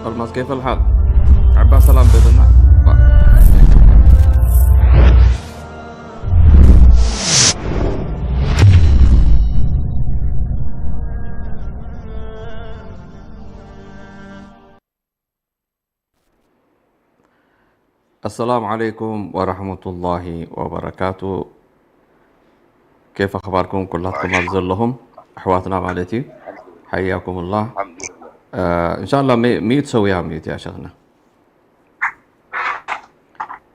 ألماس، كيف الحال؟ عباس، سلام بيتنا. السلام عليكم ورحمة الله وبركاته. كيف أخباركم كلاتكم؟ وعليكم. أبزلهم أحواتنا مالتي. حياكم الله. الحمد لله. آه، إن شاء الله مي-، ميت سويها ميت يا شيخنا.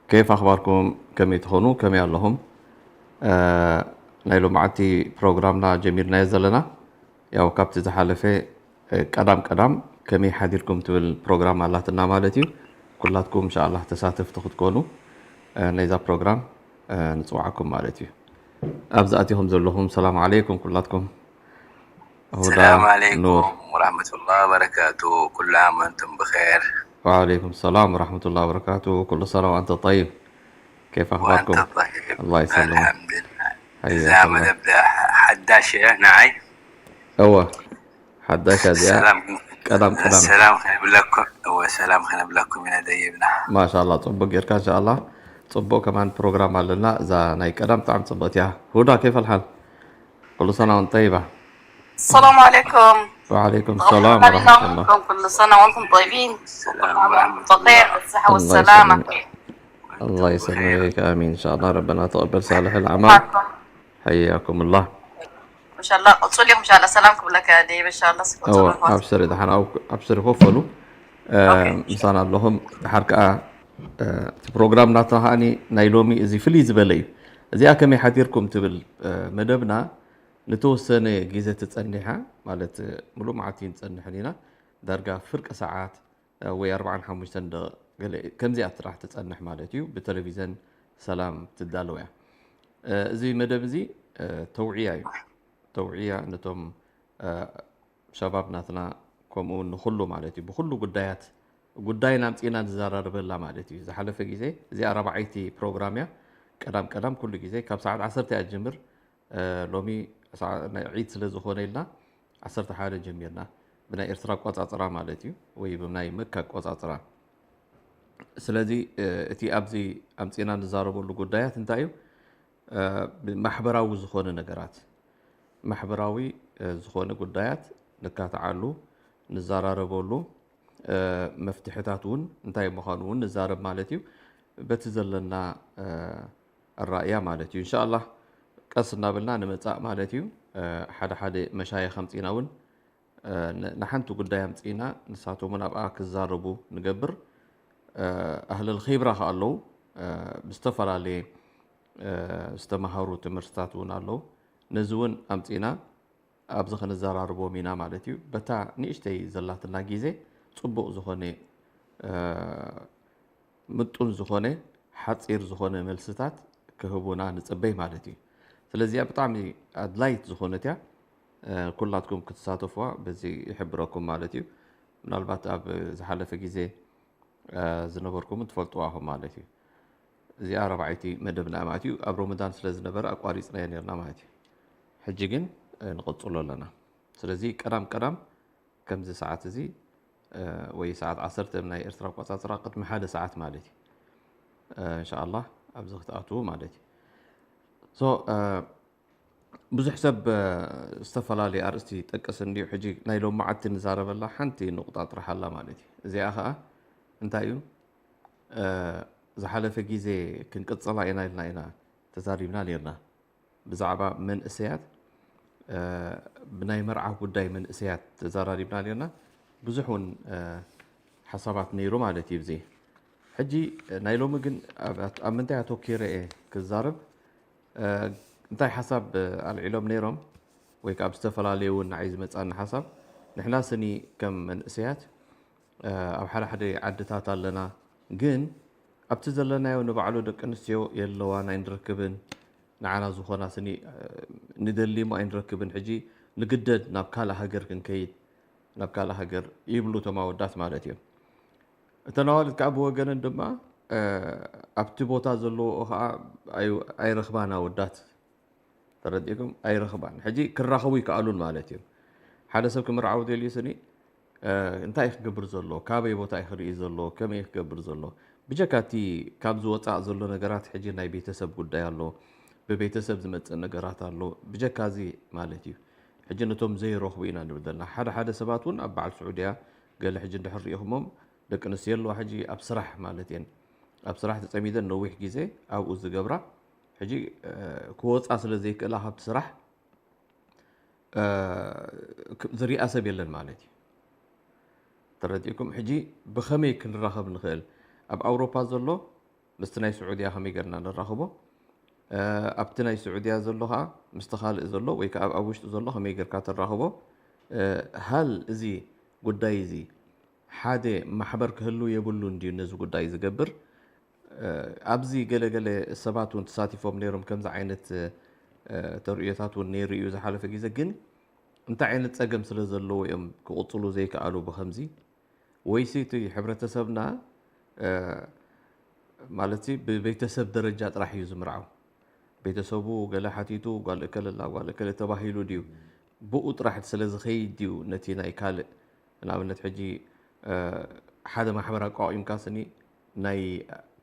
كيف أخباركم؟ كم يتخونوا؟ كم يالهم؟ آه، نايلو معتي بروغرامنا جميلنا يزلنا. ያው ካብቲ ዝሓለፈ፣ እ፣ ቀዳም ቀዳም ከመይ ሓዲርኩም ትብል ፕሮግራም ኣላትና ማለት እዩ። ኩላትኩም እንሻኣላህ ተሳተፍቲ ክትኮኑ፣ እ፣ ናይዛ ፕሮግራም፣ እ፣ ንፅውዓኩም ማለት እዩ። ኣብዚ ኣቲኹም ዘለኹም ሰላም ዓለይኩም ኩላትኩም። ሁዳ ሰላም ዓለይኩም ኑር። ወራህመቱላህ ወበረካቱ። ኩሉ ዓም ወንቱም ብኸይር። ወዓለይኩም ሰላም ወራህመቱላህ ወበረካቱ። ኩሉ ሰና ወአንተ ጠይብ። كيف أخباركم؟ وأنت طيب. الله يسلمك. الحمد لله. حياك إذا الله. مدبدا حداشة نعي. أوه. حداشة زيا. سلام. قدم، قدم. سلام خير لكم. أوه، سلام خير لكم يا ديبنا. ما شاء الله، ጽቡቅ ጌርካ إن شاء الله. ጽቡቅ كمان ፕሮግራም ኣለና። እዛ ናይ ቀደም ብጣዕሚ ጽብቕቲ እያ። هدى، كيف الحال؟ كل سنة وأنت طيبة. السلام عليكم. وعليكم السلام ورحمة الله. كل سنة وأنتم طيبين. السلام ورحمة الله. بخير، بالصحة الله والسلامة. يسلمك. الله يسلمك. آمين. إن شاء الله ربنا تقبل صالح الأعمال. حياكم الله. إن شاء الله قلت لكم إن شاء الله سلام كبلك يا ديب إن شاء الله سكوت أوه، الروح. أبشر إذا حنا أو-، أبشر هو فلو. آه، أوكي. إن شاء الله لهم حركة، آه، ፕሮግራም ናትና ከኣኒ ናይ ሎሚ እዚ ፍልይ ዝበለ እዩ። እዚኣ ከመይ ሓዲርኩም ትብል፣ እ፣ መደብና ንተወሰነ ግዜ ትጸንሓ፣ ማለት፣ እ፣ ሙሉእ መዓልቲ ንጸንሕን ኢና። ዳርጋ ፍርቂ ሰዓት፣ እ፣ ወይ ኣርባዓን ሓሙሽተን ደቂቕ ገለ ከምዚኣ ጥራሕ ትጸንሕ ማለት እዩ። ብቴሌቪዘን ሰላም ትዳለወ እያ። እ፣ እዚ መደብ እዚ፣ እ፣ ተውዕያ እዩ። ተውዕያ ነቶም፣ እ፣ ሸባብ ናትና፣ ከምኡ እውን ንኹሉ ማለት እዩ፣ ብኹሉ ጉዳያት፣ ጉዳይና ኣምጺእና ንዘራረበላ ማለት እዩ። ዝሓለፈ ግዜ፣ እዚኣ ራብዓይቲ ፕሮግራም እያ። ቀዳም ቀዳም ኩሉ ግዜ ካብ ሰዓት ዓሰርተ እያ ትጅምር። እ፣ ሎሚ ሰዓ-፣ ናይ ዒድ ስለ ዝኾነ ኢልና ዓሰርተ ሓደ ጀሚርና፣ ብናይ ኤርትራ ኣቆጻጽራ ማለት እዩ፣ ወይ ብናይ መካ ኣቆጻጽራ። ስለዚ፣ እ፣ እቲ ኣብዚ ኣምጺእና ንዛረበሉ ጉዳያት እንታይ እዩ? እ፣ ማሕበራዊ ዝኾነ ነገራት፣ ማሕበራዊ፣ እ፣ ዝኾነ ጉዳያት ንካትዓሉ፣ ንዘራረበሉ፣ እ፣ መፍትሕታት እውን እንታይ ምዃኑ እውን ንዛረብ ማለት እዩ። በቲ ዘለና፣ እ፣ ኣራእያ ማለት እዩ። እንሻኣላህ ቀስ እናበልና ንመጻእ ማለት እዩ። እ፣ ሓደ ሓደ መሻይኽ ኣምጺእና እውን፣ እ፣ ን-፣ ንሓንቲ ጉዳይ ኣምጺእና ንሳቶም እውን ኣብኣ ክዛረቡ ንገብር። እ፣ ኣህለል ኺብራ ከኣ ኣለዉ። እ፣ ብዝተፈላለየ፣ እ፣ ዝተማሃሩ ትምህርትታት እውን ኣለዉ። ነዚ እውን ኣምጺእና ኣብዚ ክንዘራርቦም ኢና ማለት እዩ። በታ ንእሽተይ ዘላትና ግዜ ጽቡቕ ዝኾነ፣ እ፣ ምጡን ዝኾነ፣ ሓጺር ዝኾነ መልስታት ክህቡና ንጽበይ ማለት እዩ። ስለዚኣ ብጣዕሚ ኣድላይት ዝኾነት እያ። እ፣ ኩላትኩም ክትሳተፉዋ በዚ ይሕብረኩም ማለት እዩ። ምናልባት ኣብ ዝሓለፈ ግዜ፣ እ፣ ዝነበርኩም ትፈልጥዋ ኢኹም ማለት እዩ። እዚኣ ራብዓይቲ መደብና እያ ማለት እዩ። ኣብ ሮመዳን ስለ ዝነበረ ኣቋሪጽናዮ ነርና ማለት እዩ። ሕጂ ግን፣ እ፣ ንቕጽሎ ኣለና። ስለዚ ቀዳም ቀዳም ከምዚ ሰዓት እዚ፣ እ፣ ወይ ሰዓት ዓሰርተ ናይ ኤርትራ ኣቆጻጽራ ቅድሚ ሓደ ሰዓት ማለት እዩ። እ፣ እንሻኣላህ ኣብዚ ክትኣትዉ ማለት እዩ። ሶ፣ እ፣ ብዙሕ ሰብ፣ እ፣ ዝተፈላለየ ኣርእስቲ ይጠቅስ እንድዩ። ሕጂ ናይ ሎም መዓልቲ ንዛረበላ ሓንቲ ንቑጣ ጥራሕ ኣላ ማለት እዩ። እዚኣ ኸኣ እንታይ እዩ? እ፣ ዝሓለፈ ግዜ ክንቅጽላ ኢና ኢልና ኢና ተዛሪብና ነርና። ብዛዕባ መንእሰያት፣ እ፣ ብናይ መርዓ ጉዳይ መንእሰያት ተዘራሪብና ነርና። ብዙሕ እውን፣ እ፣ ሓሳባት ነይሩ ማለት እዩ። እዚ ሕጂ፣ እ፣ ናይ ሎሚ ግን ኣብ፣ ኣብ ምንታይ ኣተኪረ እየ ክዛረብ? እ፣ እንታይ ሓሳብ፣ እ፣ ኣልዒሎም ነይሮም ወይ ከዓ ብዝተፈላለየ እውን ንዓይ ዝመጻኒ ሓሳብ፣ ንሕና ስኒ ከም መንእሰያት፣ እ፣ ኣብ ሓደ ሓደ ዓድታት ኣለና፣ ግን ኣብቲ ዘለናዮ ንባዕሉ ደቂ ኣንስትዮ የለዋን ኣይንረክብን፣ ንዓና ዝኾና ስኒ፣ እ፣ ንደሊ እሞ ኣይንረክብን። ሕጂ ንግደድ ናብ ካልእ ሃገር ክንከይድ፣ ናብ ካልእ ሃገር ይብሉ እቶም ኣወዳት ማለት እዮም። እተን ኣዋልድ ከዓ ብወገነን ድማ ኣብቲ ቦታ ዘለዎ ከዓ ኣይረኽባን ኣወዳት ተረዲእኩም ኣይረኽባን። ሕጂ ክራኸቡ ይከኣሉን ማለት እዩ። ሓደ ሰብ ክምርዓው ደልዩ ስኒ እንታይ እዩ ክገብር ዘሎ? ካበይ ቦታ እዩ ክርኢ ዘሎ? ከመይ እዩ ክገብር ዘሎ? ብጀካ እቲ ካብ ዝወፃእ ዘሎ ነገራት ሕጂ ናይ ቤተሰብ ጉዳይ ኣሎ፣ ብቤተሰብ ዝመፅእ ነገራት ኣሎ። ብጀካ እዚ ማለት እዩ ሕጂ ነቶም ዘይረኽቡ ኢና ንብል ዘለና። ሓደ ሓደ ሰባት እውን ኣብ በዓል ስዑድያ ገለ ሕጂ እንድሕር ሪኢኹሞም ደቂ ኣንስትዮ ኣለዋ ሕጂ ኣብ ስራሕ ማለት እየን ኣብ ስራሕ ተፀሚደን ነዊሕ ግዜ ኣብኡ ዝገብራ ሕጂ ክወፃ ስለ ዘይክእላ ካብቲ ስራሕ ዝሪኣ ሰብ የለን ማለት እዩ። ተረዲእኩም? ሕጂ ብኸመይ ክንራኸብ ንኽእል? ኣብ ኣውሮፓ ዘሎ ምስቲ ናይ ስዑድያ ከመይ ገርና ንራኽቦ? ኣብቲ ናይ ስዑድያ ዘሎ ከዓ ምስቲ ካልእ ዘሎ ወይ ከዓ ኣብ ውሽጢ ዘሎ ከመይ ገርካ ተራኽቦ? ሃል እዚ ጉዳይ እዚ ሓደ ማሕበር ክህሉ የብሉ እንድዩ ነዚ ጉዳይ ዝገብር? ኣብዚ ገለገለ ሰባት እውን ተሳቲፎም ነይሮም ከምዚ ዓይነት ተርእዮታት እውን ነይሩ እዩ ዝሓለፈ ግዜ። ግን እንታይ ዓይነት ፀገም ስለ ዘለዎ እዮም ክቕፅሉ ዘይከኣሉ ብከምዚ? ወይሲ እቲ ሕብረተሰብና ማለት ብቤተሰብ ደረጃ ጥራሕ እዩ ዝምርዓው? ቤተሰቡ ገለ ሓቲቱ ጓል እከለላ ጓል እከለ ተባሂሉ ድዩ ብኡ ጥራሕ ስለ ዝኸይድ ድዩ ነቲ ናይ ካልእ ንኣብነት ሕጂ ሓደ ማሕበር ኣቋቒምካ ስኒ ናይ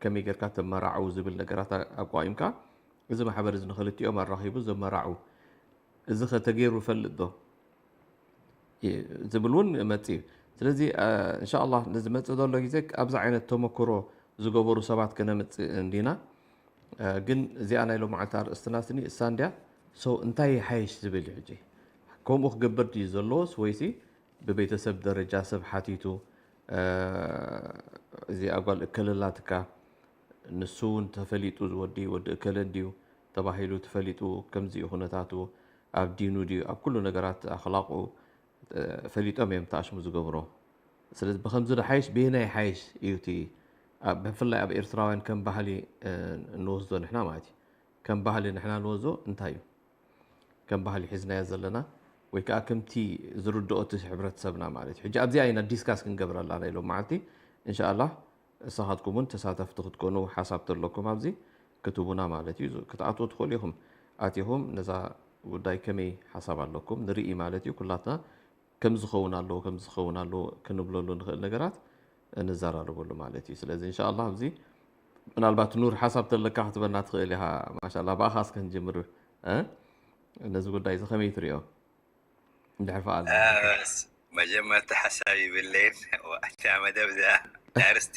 ከመይ ጌርካ ተመራዕው ዝብል ነገራት ኣቋቒምካ እዚ ማሕበር እዚ ንክልቲኦም ኣራኺቡ ዘመራዕው እዚ ኸ ተገይሩ ይፈልጥ ዶ ዝብል እውን መፅ እዩ። ስለዚ እንሻ ኣላ ንዝመፅእ ዘሎ ግዜ ኣብዚ ዓይነት ተመክሮ ዝገበሩ ሰባት ከነምፅእ እንዲና። ግን እዚኣ ናይ ሎማዓልቲ ኣርእስትና ስኒ እሳ እንድያ ሰው እንታይ ይሓይሽ ዝብል እዩ። ሕጂ ከምኡ ክገብር ድዩ ዘለዎስ ወይሲ ብቤተሰብ ደረጃ ሰብ ሓቲቱ እዚኣ ጓል እከለላትካ ንሱ እውን ተፈሊጡ ዝወዲ ወዲ እከለ እንድዩ ተባሂሉ ተፈሊጡ ከምዚ እዩ ኩነታቱ ኣብ ዲኑ ድዩ ኣብ ኩሉ ነገራት ኣኽላቑ ፈሊጦም እዮም ተኣሽሙ ዝገብሮ። ስለዚ ብከምዚ ዶ ሓይሽ ብየናይ ሓይሽ እዩ እቲ ብፍላይ ኣብ ኤርትራውያን ከም ባህሊ እንወስዶ ንሕና ማለት እዩ። ከም ባህሊ ንሕና ንወስዶ እንታይ እዩ ከም ባህሊ ሒዝናዮ ዘለና ወይ ከዓ ከምቲ ዝርድኦ እቲ ሕብረተሰብና ማለት እዩ። ሕጂ ኣብዚኣ ኢና ዲስካስ ክንገብረላ ናይ ሎም መዓልቲ እንሻኣላህ። እሳኻትኩም እውን ተሳተፍቲ ክትኮኑ ሓሳብ ተለኩም ኣብዚ ክትቡና ማለት እዩ። ክትኣትዎ ትኽእሉ ኢኹም። ኣቲኹም ነዛ ጉዳይ ከመይ ሓሳብ ኣለኩም ንርኢ ማለት እዩ። ኩላትና ከም ዝኸውን ኣለዎ ከም ዝኸውን ኣለዎ ክንብለሉ ንኽእል ነገራት እንዘራረበሉ ማለት እዩ። ስለዚ እንሻኣላ ኣብዚ ምናልባት ኑር ሓሳብ ተለካ ክትበና ትኽእል ኢኻ። ማሻላ ብኣኻ እስከ ንጅምር። ነዚ ጉዳይ እዚ ከመይ ትሪኦ? እንድሕር ፈቓድ መጀመርታ ሓሳብ ይብለይን። እታ መደብ እዚኣ ኣርስቲ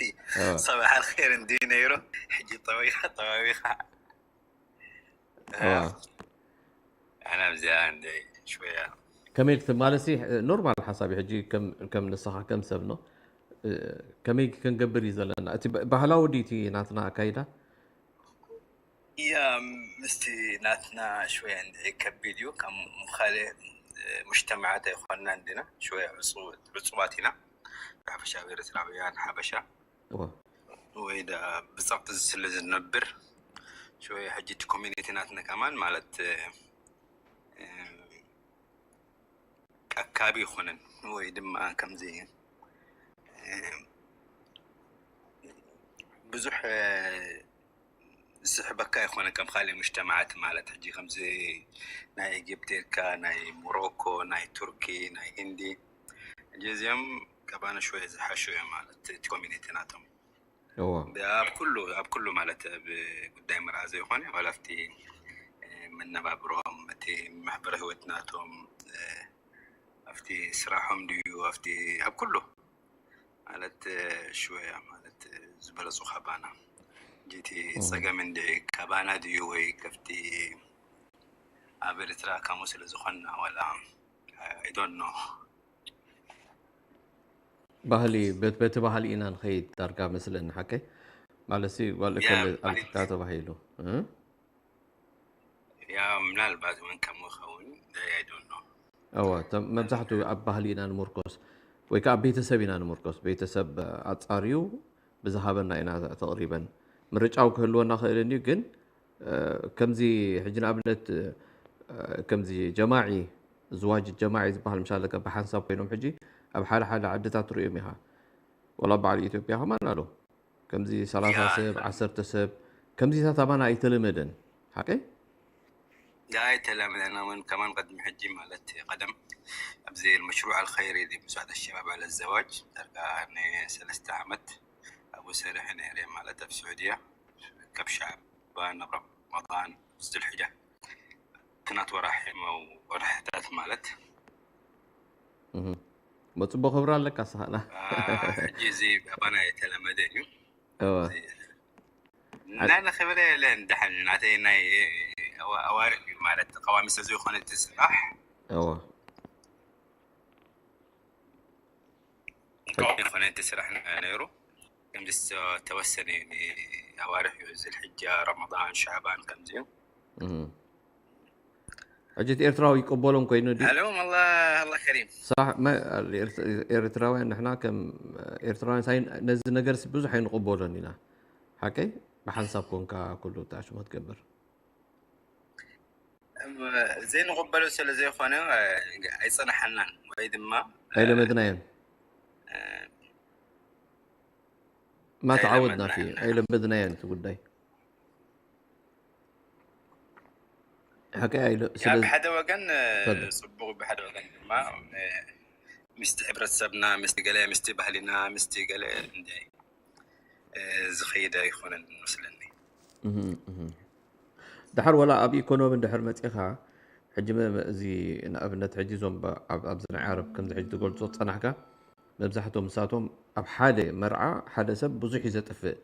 ሰብሓ ር እንዲ ነይሩ ሕጂ ጠዊኻ ጠባቢኻ ኣና ኣብዚኣ እንደ ሽወያ ከመይ ክትማለሲ ኖርማል ሓሳብ እዩ። ሕጂ ከም ንስኻ ከም ሰብ ነው ከመይ ክንገብር እዩ ዘለና? እቲ ባህላዊ ድዩ እቲ ናትና ኣካይዳ? እያ ምስቲ ናትና ሽወያ እንድዒ ከቢድ እዩ። ከም ካልእ ሙጅተማዓት ኣይኮንና እንዲና ሽወያ ርፁባት ኢና። ብሓፈሻ ኤርትራውያን ሓበሻ ወይ ዳ ብፀቕጢ ስለ ዝነብር ሽወያ ሕጂ እቲ ኮሚኒቲ ናትና ከማን ማለት ኣካቢ ይኮነን ወይ ድማ ከምዚ ብዙሕ ዝስሕበካ ይኮነ ከም ካልእ ሙጅተማዓት ማለት ሕጂ ከምዚ ናይ ኢጅፕት ኢልካ ናይ ሞሮኮ ናይ ቱርኪ ናይ ህንዲ ሕጂ እዚኦም ካባና ሽወየ ዝሓሹ እዮም ማለት እቲ ኮሚኒቲ ናቶም እዎ ኣብ ኩሉ ኣብ ኩሉ ማለት ኣብ ጉዳይ መርዓ ዘይኮነ ዋላ ኣብቲ መነባብሮም እቲ ማሕበራዊ ህይወት ናቶም ኣብቲ ስራሖም ድዩ ኣብቲ ኣብ ኩሉ ማለት ሽወያ ማለት ዝበለፁ ካባና ጂቲ ፀገም እንዲ ካባና ድዩ ወይ ከፍቲ ኣብ ኤርትራ ከምኡ ስለ ዝኾንና ዋላ I don't know ባህሊ በቲ ባህሊ ኢና ንኸይድ ዳርጋ መስለኒ ሓቀይ ማለት ሲ ጓል እከለ ኣልካ ተባሂሉ ያ ምናልባት እውን ከምኡ ኸውን I don't know እወ መብዛሕትኡ ኣብ ባህሊ ኢና ንምርኮስ ወይ ከዓ ቤተሰብ ኢና ንምርኮስ ቤተሰብ ኣፃርዩ ብዝሃበና ኢና ተቕሪበን ምርጫው ክህልወና ክእል እንዩ ግን ከምዚ ሕጂ ንኣብነት ከምዚ ጀማዒ ዝዋጅ ጀማዒ ዝበሃል ምሻ ኣለካ ብሓንሳብ ኮይኖም ሕጂ ኣብ ሓደ ሓደ ዓድታት ትርእዮም ኢኻ ወላ በዓል ኢትዮጵያ ከማን ኣሎ። ከምዚ ሰላሳ ሰብ፣ ዓሰርተ ሰብ፣ ከምዚታት ኣባና ኣይተለመደን። ሓቀይ? ኣይተለመደን። እውን ከማን ቅድሚ ሕጂ ማለት ቀደም ኣብዚ المشروع الخيري لمساعدة الشباب على الزواج ዳርጋ ንሰለስተ ዓመት ኣብኡ ሰሪሐ ነይረ ማለት ኣብ ስዑድያ ካብ ሻዕባን ናብ ረመዳን ዙልሕጃ ትናት ወራሒ ወራሕታት ማለት እህ። መጽቦ ክብሪ ኣለካ ስኻና። ሕጂ እዚ ኣባና የተለመደ እዩ። እወ። ናይ ንኽብረ የለን ድሓን ናተይ ናይ ኣዋ- ኣዋርሕ እዩ ማለት ቀዋሚ ስለዘይኮነ እቲ ስራሕ እወ። ቀዋሚ ዝኾነ እቲ ስራሕ ነ- ነይሩ ከምዚ ዝተወሰነ ኣዋርሕ እዩ ዝልሕጃ ረመዳን ሻዕባን ከምዚ እዩ እህ። ሕጂ እቲ ኤርትራዊ ይቀበሎም ኮይኑ ድዩ? ኣለዎም ኣላ ኣላ ከሪም ሳሕ መ- ኤርት- ኤርትራውያን ንሕና ከም ኤርትራውያን ሳይ ነዚ ነገር ብዙሕ ኣይንቀበሎን ኢና። ሓቀይ ብሓንሳብ ኮንካ ኩሉ ተኣሽሞ ትገብር። ዘይንቕበሎ ስለ ዘይኮነ ኣይፀናሓናን ወይ ድማ ኣይለመድናዮን። ما تعودنا فيه ኣይለመድናዮን እቲ ጉዳይ። ሓቂ ኣይለ ስለ ብሓደ ወገን ፈለ ፅቡቅ ብሓደ ወገን ድማ ምስቲ ሕብረተሰብና ምስቲ ገለ ምስቲ ባህሊና ምስቲ ገለ እንደ ዝኸይደ ኣይኮነን መስለኒ። እህ፣ እህ። ድሓር ወላ ኣብ ኢኮኖሚ እንድሕር መፂኻ ሕጂ መ- መ- እዚ ንኣብነት ሕጂ እዞም ብ- ኣብ- ኣብዚ ናይ ዓረብ ከምዚ ሕጂ ትገልፆ ዝፀናሕካ መብዛሕቶም ንሳቶም ኣብ ሓደ መርዓ ሓደ ሰብ ብዙሕ እዩ ዘጥፍእ።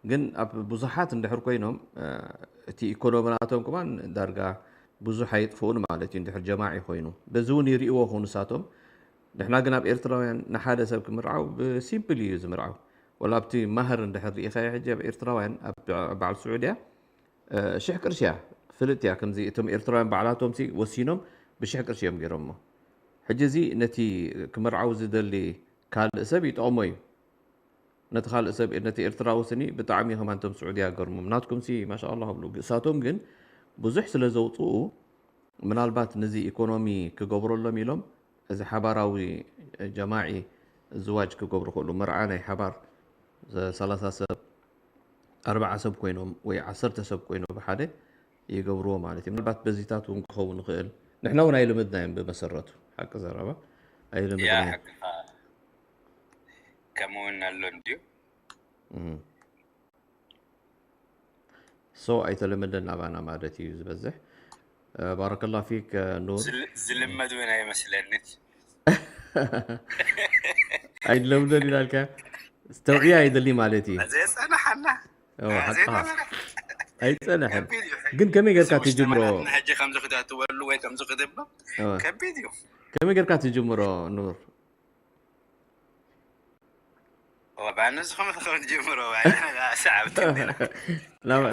ግን ኣብ ብዙሓት እንድሕር ኮይኖም እ፣ እቲ ኢኮኖሚ ናቶም ከማን ዳርጋ ብዙሕ ኣይጥፍኡን ማለት እዩ እንድሕር ጀማዒ ኮይኑ። በዚ እውን ይርእዎ ኹ ንሳቶም። ንሕና ግን ኣብ ኤርትራውያን ንሓደ ሰብ ክምርዓው ብሲምፕል እዩ ዝምርዓው። ወላ ኣብቲ ማህር እንድሕር ርኢኻዮ ሕጂ ኣብ ኤርትራውያን ኣብ በ- በዓል ስዑድያ ሽሕ ቅርሺ እያ። ፍልጥ እያ። ከምዚ እቶም ኤርትራውያን ባዕላቶም ሲ ወሲኖም ብሽሕ ቅርሺ እዮም ገይሮሞ። ሕጂ እዚ ነቲ ክምርዓው ዝደሊ ካልእ ሰብ ይጠቕሞ እዩ። ነቲ ካልእ ሰብ ነቲ ኤርትራዊ ስኒ ብጣዕሚ ከማን እቶም ስዑድያ ገርሞም ናትኩም ሲ ማሻኣላ ብሉ። እሳቶም ግን ብዙሕ ስለ ዘውፅኡ ምናልባት ነዚ ኢኮኖሚ ክገብረሎም ኢሎም እዚ ሓባራዊ ጀማዒ ዝዋጅ ክገብሩ ክእሉ መርዓ ናይ ሓባር ሰላሳ ሰብ ኣርባዓ ሰብ ኮይኖም ወይ ዓሰርተ ሰብ ኮይኖም ብሓደ ይገብርዎ ማለት እዩ። ምናልባት በዚታት እውን ክኸውን ይኽእል። ንሕና እውን ኣይለመድናዮም ብመሰረቱ ሓቂ ዘረባ ያ ኣይለመድናዮም። ሓቅኻ ከምኡ እውን ኣሎ እንድዩ። እም። ሶ ኣይተለመደን ኣባና ማለት እዩ ዝበዝሕ። ባረከላ ፊክ ኑር። ዝል- ዝልመድ እውን ኣይመስለንን። ኣይለምደን ኢላልካ ዝተውዕያ ኣይደሊ ማለት እዩ። ዘየፀናሓና እወ፣ ሓቅኻ ዘይነበረ ኣይፀንሐን። ከቢድ እዩ። ግን ከመይ ጌርካ ሰሙሽተ ትጅምሮ? መናትና ሕጂ ከምዚ ክተትወሉ ወይ ከምዚ ክትብሎ እወ። ከቢድ እዩ። ከመይ ጌርካ ትጅምሮ ኑር? ባንስኹም ትኸውን ጅምሮ ሰዓብቲ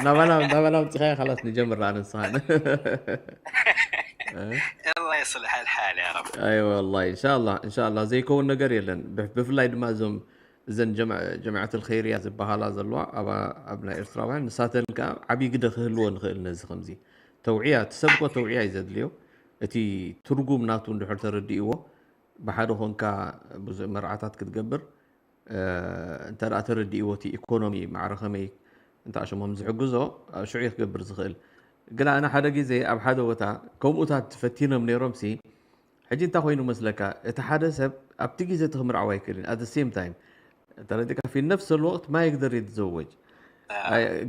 ናባና ናባና ውፅኻያ ካላስ ንጀምር ኣነ ንስኻን الله يصلح الحال يا رب ኣይ ወላሂ እንሻላ እንሻላ ዘይከውን ነገር የለን። ብፍ- ብፍላይ ድማ እዞም እዘን ጀምዐት ልኸይርያ ዝበሃላ ዘለዋ ኣብ ኣብ ናይ ኤርትራውያን ንሳተን ከዓ ዓብዪ ግደ ክህልዎ ንኽእል። ነዚ ከምዚ ተውዕያ ትሰብኮ ተውዕያ እዩ ዘድልዮ። እቲ ትርጉም ናቱ እንድሕር ተረዲእዎ ብሓደ ኮንካ ብዙ መርዓታት ክትገብር እንተ ደኣ ተረዲእዎ እቲ ኢኮኖሚ ማዕረ ከመይ እንተ ኣሸሞም ዝሕግዞ ሽዑ ክገብር ዝኽእል። ግን ኣነ ሓደ ግዜ ኣብ ሓደ ቦታ ከምኡታት ፈቲኖም ነይሮም ሲ ሕጂ እንታይ ኮይኑ መስለካ እቲ ሓደ ሰብ ኣብቲ ግዜ እቲ ክምርዓው ኣይክእልን at the same time ተረዲእካ في نفس الوقت ما يقدر يتزوج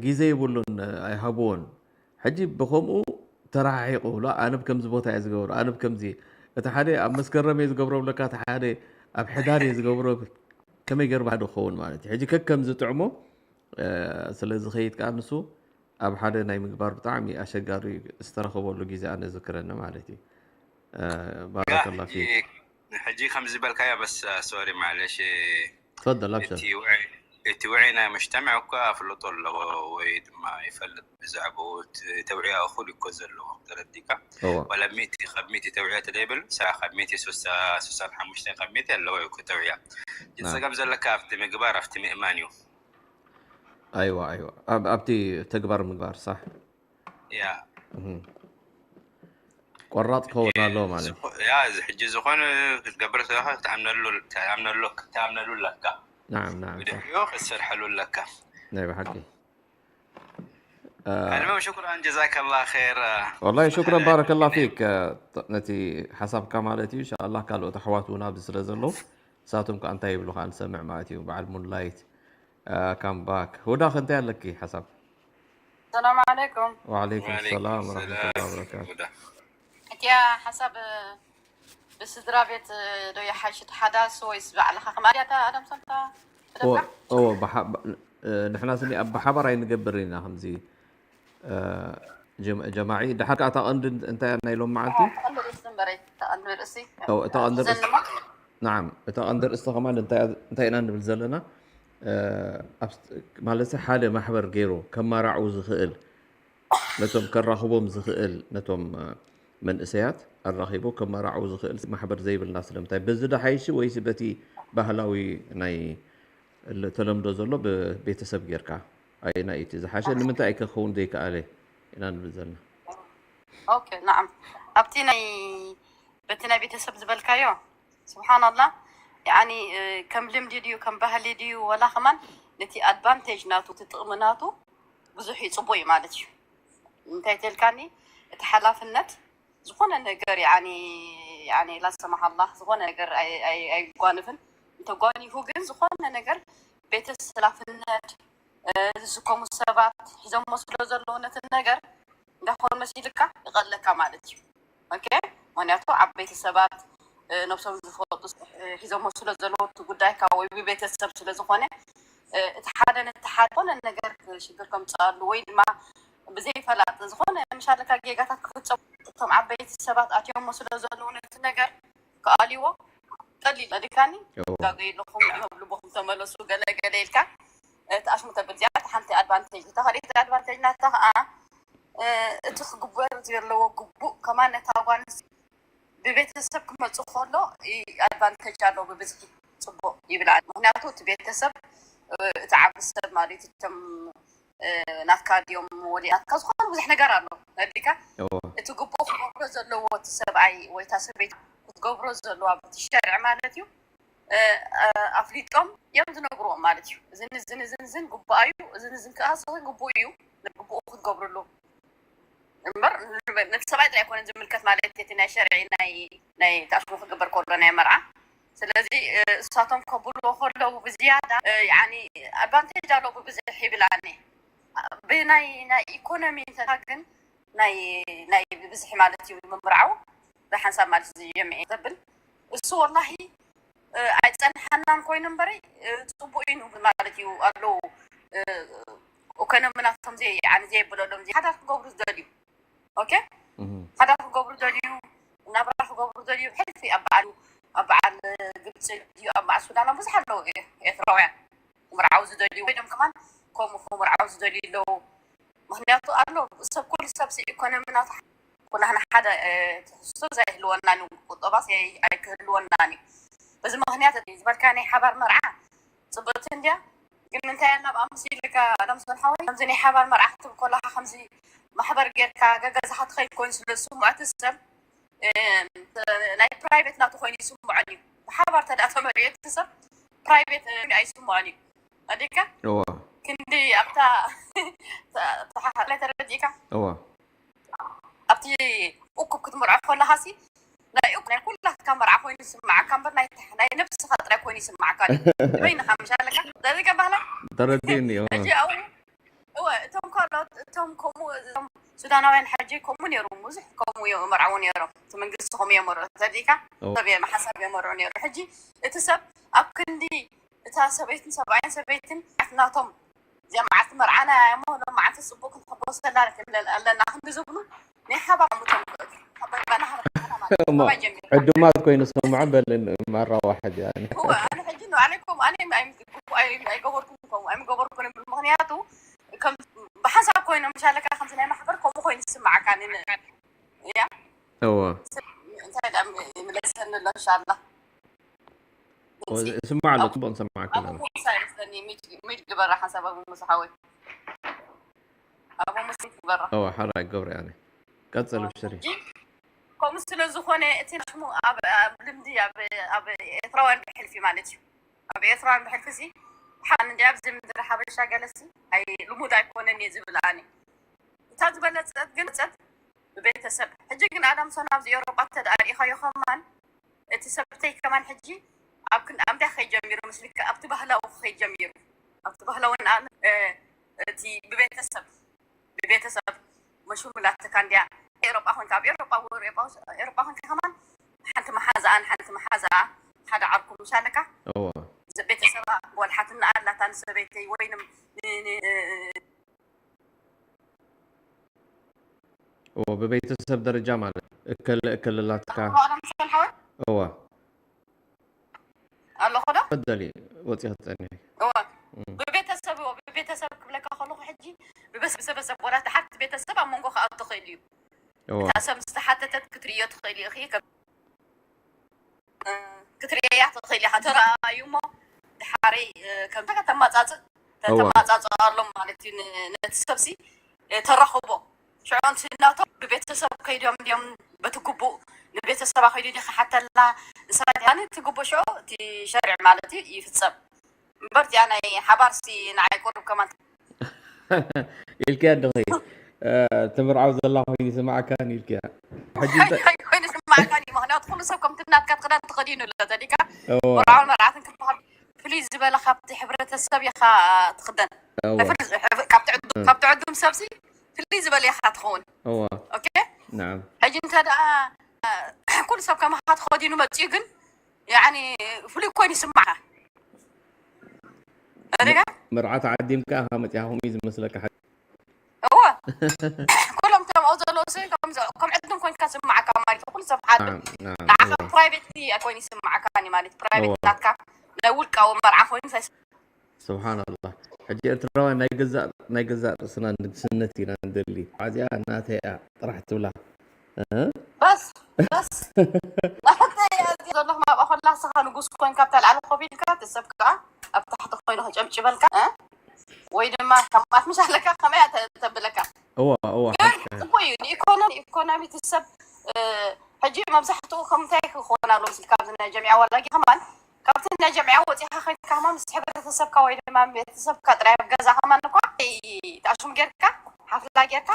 ግዜ ይብሉን ኣይሃብዎን ሕጂ ብኸምኡ ተረሓሒቑ ላ ኣነ ብከምዚ ቦታ እየ ዝገብሮ ኣነ ብከምዚ እቲ ሓደ ኣብ መስከረም እየ ዝገብሮ ብለካ እቲ ሓደ ኣብ ሕዳር እየ ዝገብሮ ከመይ ገይሩ ባህዶ ክኸውን ማለት እዩ ሕጂ ከከም ዝጥዕሞ ስለ ዝኸይድ ከዓ ንሱ ኣብ ሓደ ናይ ምግባር ብጣዕሚ ኣሸጋሪ ዝተረኸበሉ ግዜ ኣነ ዝክረኒ ማለት እዩ ባረከላ ፊክ ሕጂ ከም ዝበልካዮ በስ ሶሪ ማለሽ تفضل ابشر እቲ ውዒ ናይ መጅተምዕ እኮ ኣፍልጦ ኣለዎ ወይ ድማ ይፈልጥ ብዛዕባኡ ተውዕያ እኹል እኮ ዘለዎ ተረዲካ እወ ወላ ሚእቲ ካብ ሚእቲ ተውዕያ ተደይብል ስራ ካብ ሚእቲ ሱሳ ሱሳን ሓሙሽተን ካብ ሚእቲ ኣለዎ እዩ እኮ ተውዕያ ናም ዝፀገም ዘለካ ኣብቲ ምግባር ኣብቲ ምእማን እዩ ኣይዋ ኣይዋ ኣብ ኣብቲ ተግባር ምግባር ሳሕ ያ እህ። ቆራጥ ክኸውን ኣለዎ ማለት እዩ ዝኮ- ያ እዚ ሕጂ ዝኾነ ክትገብር ስለካ ክትኣምነሉ ክትኣምነሉ ክትኣምነሉ ኣለካ ናዓም ናዓም። ብድሕሪኡ ክትሰርሐሉ ኣለካ። ናይ ብሓቂ ኣልመም ሽኩራን ጀዛከላ ኸይር። ወላሂ ሽኩረን ባረከላ ፊክ። ነቲ ሓሳብካ ማለት እዩ። ኢንሻኣላህ ካልኦት ኣሕዋት እውን ኣብዚ ስለ ዘለዉ ንሳቶም ከዓ እንታይ ይብሉ ከዓ ንሰምዕ ማለት እዩ። በዓል ሙንላይት ካምባክ። ሁዳ ከ እንታይ ኣለኪ ሓሳብ? ሰላም ዓለይኩም። ወዓለይኩም ሰላም ወረሕመቱላሂ ወበረካቱ። ሁዳ እቲያ ሓሳብ ብስድራ ቤት ዶ ይሓይሽ ሓዳስ ወይስ ባዕልኻ ከማልያታ ኣዳም ሰምታ እወ እወ ብሓ- ብ- ንሕና ስኒ ኣብ ብሓባር ኣይንገብር ኢና ከምዚ እ፣ ጀም- ጀማዒ ድሓር ከዓ እታ ቀንዲ እንታይ እያ ናይ ሎም መዓልቲ ቀንዲ ርእሲ እምበረ ተቐንዲ ርእሲ እወ፣ እታ ቀንዲ ርእሲ ዘንማ ናዓም እታ ቀንዲ ርእሲ ከማን እንታይ እንታይ ኢና ንብል ዘለና እ፣ ኣብ- ማለት ሓደ ማሕበር ገይሩ ከመራዕው ዝኽእል ነቶም ከራኽቦም ዝኽእል ነቶም እ፣ መንእሰያት ኣራኺቡ ከመራዕው ዝኽእል ማሕበር ዘይብልና ስለምንታይ በዚ ዶ ሓይሽ ወይስ በቲ ባህላዊ ናይ ል- ተለምዶ ዘሎ ብቤተሰብ ጌርካ ኣየናይ እቲ ዝሓሸ ንምንታይ ኣይከኸውን ዘይከኣለ ኢና ንብል ዘለና ኦኬ ናዓም ኣብቲ ናይ በቲ ናይ ቤተሰብ ዝበልካዮ ስብሓንላ ያኒ ከም ልምዲ ድዩ ከም ባህሊ ድዩ ወላ ከማን ነቲ ኣድቫንቴጅ ናቱ እቲ ጥቕሚ ናቱ ብዙሕ እዩ ፅቡቅ እዩ ማለት እዩ እንታይ ተልካኒ እቲ ሓላፍነት ዝኾነ ነገር ያኒ ያኒ ላሰማሓላ ዝኾነ ነገር ኣይ- ኣይ- ኣይጓንፍን እንተጓኒፉ ግን ዝኾነ ነገር ቤተሰብ ሓላፍነት ዝስከሙ ሰባት ሒዞሞ ስለ ዘለዉ ነቲ ነገር እንዳኾን መሲልካ ይቐለካ ማለት እዩ ኦኬ ምክንያቱ ዓበይቲ ሰባት ነብሶም ዝፈልጡ ሒዞሞ ስለ ዘለዉ እቲ ጉዳይካ ወይ ብቤተሰብ ስለ ዝኾነ እቲ ሓደ ነቲ ሓደ ዝኾነ ነገር ሽግር ከምፅኣሉ ወይ ድማ ብዘይፈላጥ ዝኾነ ምሻለካ ጌጋታት ክፍፀሙ እቶም ዓበይቲ ሰባት ኣትዮሞ ስለ ዘለዉ ነቲ ነገር ክኣልዎ ቀሊል መድካኒ ጋገይ ኣለኹም ናብ ልቦኹም ተመለሱ ገለ ገለ ኢልካ እቲ ኣሽሙ ተብል እዚኣ እቲ ሓንቲ ኣድቫንቴጅ እታ ካልኣይቲ ኣድቫንቴጅ ናታ ከዓ እቲ ክግበር ዘለዎ ግቡእ ከማን ነታ ጓል ብቤተሰብ ክመፁ ከሎ ኣድቫንቴጅ ኣለዎ ብብዝሒ ፅቡቅ ይብል ምክንያቱ እቲ ቤተሰብ እቲ ዓቢ ሰብ ማለት እቶም ናትካ ድዮም ወሊናትካ ዝኾነ ብዙሕ ነገር ኣሎ ነዲካ እቲ ግቡእ ክገብሮ ዘለዎ እቲ ሰብኣይ ወይ እታ ሰበይቲ ክትገብሮ ዘለዋ በቲ ሸርዒ ማለት እዩ ኣፍሊጦም እዮም ዝነግርዎም ማለት እዩ እዝን እዝን እዝን እዝን ግቡእ እዩ እዝን እዝን ከዓ ግቡእ እዩ ግቡእ ክትገብርሉ እምበር ነቲ ሰብኣይ ጥራይ ኣይኮነን ዝምልከት ማለት እቲ ናይ ሸርዒ ናይ ናይ ተኣሽሙ ክግበር ከሎ ናይ መርዓ ስለዚ እሳቶም ከብልዎ ከለዉ ብዝያዳ ኣድቫንቴጅ ኣለዎ ብብዝሕ ይብል ኣነ ብናይ ናይ ኢኮኖሚ እንተና ግን ናይ ናይ ብብዝሒ ማለት እዩ ምምርዓው ብሓንሳብ ማለት እዩ ጀምዒ ዘብል እሱ ወላሂ ኣይፀንሓናን ኮይኑ እምበረይ ፅቡቅ እዩ ንብል ማለት እዩ ኣለዉ ኢኮኖሚ ናቶም ዘይ- ያኒ ዘየብለሎም ዘይ- ሓዳር ክገብሩ ዝደልዩ ኦኬ ሓዳር ክገብሩ ደልዩ ናብራ ክገብሩ ደልዩ ሕልፊ ኣብ በዓል ኣብ በዓል ግብፂ ድዩ ኣብ በዓል ሱዳን ኣብ ብዙሕ ኣለዉ ኤርትራውያን ክምርዓው ዝደልዩ ወይ ደም ከማን ከምኡ ክምርዓው ዝደልዩ ኣለዉ ምክንያቱ ኣሎ ሰብ ኩሉ ሰብ ኢኮኖሚ ናቱ ኩላህና ሓደ ትሕዝቶ ዘይህልወና ቁጠባ ኣይክህልወናን እዩ በዚ ምክንያት ዝበልካ ናይ ሓባር መርዓ ፅብቅቲ እንድያ ግን እንታይ ናብ ኣምሲልካ ኣዳምሶን ሓወይ ከምዚ ናይ ሓባር መርዓ ክትብ ከለካ ከምዚ ማሕበር ጌርካ ገገዛካ ትኸይድ ኮይኑ ስለ ዝስምዖ እቲ ሰብ ናይ ፕራይቬት ናቱ ኮይኑ ይስምዖን እዩ ብሓባር ተዳ ተመሪዑ እቲ ሰብ ፕራይቬት ኣይስምዖን እዩ ኣዴካ ክንዲ ኣብታ ተሓሓላይ ተረዲእካ እዋ ኣብቲ እኩብ ክትምርዖ ከለካ ሲ ናይ እኩብ ናይ ኩላትካ መርዓ ኮይኑ ይስምዓካ እምበር ናይ ናይ ነብስካ ጥራይ ኮይኑ ይስምዓካ ድዩ? በይንካ ምሽ ኣለካ ዳዚቀ ባህላ ተረዲእኒ እዋ ሕጂ ኣብኡ እወ እቶም ካልኦት እቶም ከምኡ እዞም ሱዳናውያን ሕጂ ከምኡ ነይሮም ብዙሕ ከምኡ እዮም መርዓዊ ነይሮም እቲ መንግስቲ ከምኡ እዮም መርዑ ተዲካ እወ። ሰብ እዮም ሓሳብ እዮም መርዑ ነይሩ ሕጂ እቲ ሰብ ኣብ ክንዲ እታ ሰበይትን ሰብኣይን ሰበይትን ናቶም እዚኣ መዓልቲ መርዓና እሞ ሎም መዓልቲ ፅቡቅ ክንሕጎሰላ ኣለና ክንዲ ዝብሉ ናይ ሓባር ሙቶም እሞ ዕዱማት ኮይኑ ዝሰምዖ በልን ማራዋሕድ ኣነ ሕጂ ንባዕለይ ከምኡ ኣነ ኣይገበርኩን ከምኡ ኣይምገበርኩን ምክንያቱ ብሓንሳብ ኮይኖም ምሻለካ ከምዚ ናይ ማሕበር ከምኡ ኮይኑ ዝስማዓካ እያ እዎ እንታይ ምለሰኒ ኣሎ እንሻላ ስማዕ ኣሎ ፅቡቅ ንሰማዓካ ኣለና ሚድ ግበራ ሓንሳብ ኣቡ ሙሳ ሓወይ ኣቡ ሙሳ ሚድ ግበራ እዎ ሓራይ ገብረ ኣነ ቀፅል ብሽሪ ከምኡ ስለ ዝኾነ እቲ ሽሙ ኣብ ልምዲ ኣብ ኤርትራውያን ብሕልፊ ማለት እዩ ኣብ ኤርትራን ብሕልፊ ሲ ሓን እንዲ ኣብዚ ምድሪ ሓበሻ ገለሲ ኣይ ልሙድ ኣይኮነን እየ ዝብል ኣነ። እታ ዝበለጸት ግን ጸት ብቤተሰብ። ሕጂ ግን ኣዳምሶን ኣብዚ ኤውሮጳ እንተ ደኣ ርኢኻዮ ከማን እቲ ሰብተይ ከማን ሕጂ ኣብ ክንዲ ኣምዳ ከይጀሚሩ ምስልካ ኣብቲ ባህላዊ ከይጀሚሩ ኣብቲ ባህላዊ ንኣምን እቲ ብቤተሰብ ብቤተሰብ መሹም ላትካ እንዲያ ኤሮጳ ኮንካ ኣብ ኤሮጳ ኤሮጳ ኮንካ ከማን ሓንቲ መሓዛኣን ሓንቲ መሓዛኣ ሓደ ዓርኩ ምሻለካ እወ ቤተሰባ ወልሓትና ኣላታ ንሰበይተይ ወይንም እወ ብቤተሰብ ደረጃ ማለት እከለ እከለላትካ ሮኣና ምሰል ሓወ እወ ኣለኹ ዶ ተፈደሊ ወፂ ክትፀኒ እወ ብቤተሰብ እወ ብቤተሰብ ክብለካ ከለኹ ሕጂ ብበሰበሰብ ወላ ተሓት ቤተሰብ ኣብ መንጎ ክኣቱ ትኽእል እዩ እወ እታ ሰብ ዝተሓተተት ክትርእዮ ትኽእል ኢኺ ከም- ክትርእያ ትኽእል ኢኻ ተረኣዩ እሞ ድሓረይ ከምታ ከተማፃፅእ እወ። ተማፃፅኣሎም ማለት እዩ ን- ነቲ ሰብሲ ተራኽቦ ሽዑ እቲ እናቶም ብቤተሰብ ከይዶም ድዮም በቲ ግቡእ ንቤተሰባ ከይዱ ዲ ክሓተላ ንሳ ድያ እቲ ግቡእ ሽዑ እቲ ሸርዕ ማለት እዩ ይፍፀም እምበር እዚኣ ናይ ሓባርሲ ንዓይ ቁሩብ ከማን ኢልክያ ኣለኺ ትምርዓው ዘላ ኮይኑ ይስማዓካን ኢልክያ ሕጂ እንተ- ኮይኑ ስማዕካን እዩ ምክንያቱ ኩሉ ሰብ ከምቲ ናትካ ትክዳን ተኸዲኑ ኣሎ ተዲካ እወ መርዓውን መርዓትን ክበሃል ፍልይ ዝበለ ካብቲ ሕብረተሰብ ኢኻ ትክደን እወ ናይ ፍል- ካብ ትዕዱ- ካብ ትዕዱም ሰብሲ ፍልይ ዝበለ ኢኻ ትኸውን እወ ኦኬ ናም ሕጂ እንተ ደኣ ኩሉ ሰብ ከማኻ ተኸዲኑ መፅኡ ግን ያኒ ፍሉይ ኮይኑ ይስማዕካ ሪጋ መርዓ ተዓዲምካ ኢኻ መፂኻ ከምኡ እዩ ዝመስለካ ሓ- እወ ኩሎም ተምኦ ዘለዉ ሲ ከም ዘ- ከም ዕድም ኮይንካ ስማዓካ ማለት እዩ ኩሉ ሰብ ሓደ ናም ናም ንዓኻ እወ ፕራይቬት ኮይኑ ይስማዓካ ማለት ፕራይቬት እወ ናትካ ናይ ውልቃዊ መርዓ ኮይኑ ሳይ ስብሓንላህ ሕጂ ኤርትራውያን ናይ ገዛእ ናይ ገዛእ ርእስና ንግስነት ኢና ንደሊ ኣዚኣ ናተይ እያ ጥራሕ ትብላ እ? በስ በስ ናተይ እያ እዚኣ ዘለኹ ኣብኣ ኮላ ንስኻ ንጉስ ኮይንካ ኣብታ ላዕሊ ኮፍ ኢልካ እቲ ሰብ ከዓ ኣብ ታሕቲ ኮይኑ ከጨብጭበልካ እ? ወይ ድማ ከማት ምሽ ኣለካ ከመይ እያ ተ- ተብለካ እዋ እዋ ግን ሓቂ ፅቡቅ እዩ ንኢኮኖሚ ኢኮኖሚ እቲ ሰብ እ፣ ሕጂ መብዛሕትኡ ከምታይ ክኾን ኣሎ ምስልካ ኣብዚ ናይ ጀሚዓ ወላጊ ከማን ካብቲ ናይ ጀምዕያ ወፂኻ ኮይንካ ከማን ምስ ሕብረተሰብካ ወይ ድማ ቤተሰብካ ጥራይ ኣብ ገዛ ከማን እኳ ተኣሽሙ ጌርካ ሓፍላ ጌርካ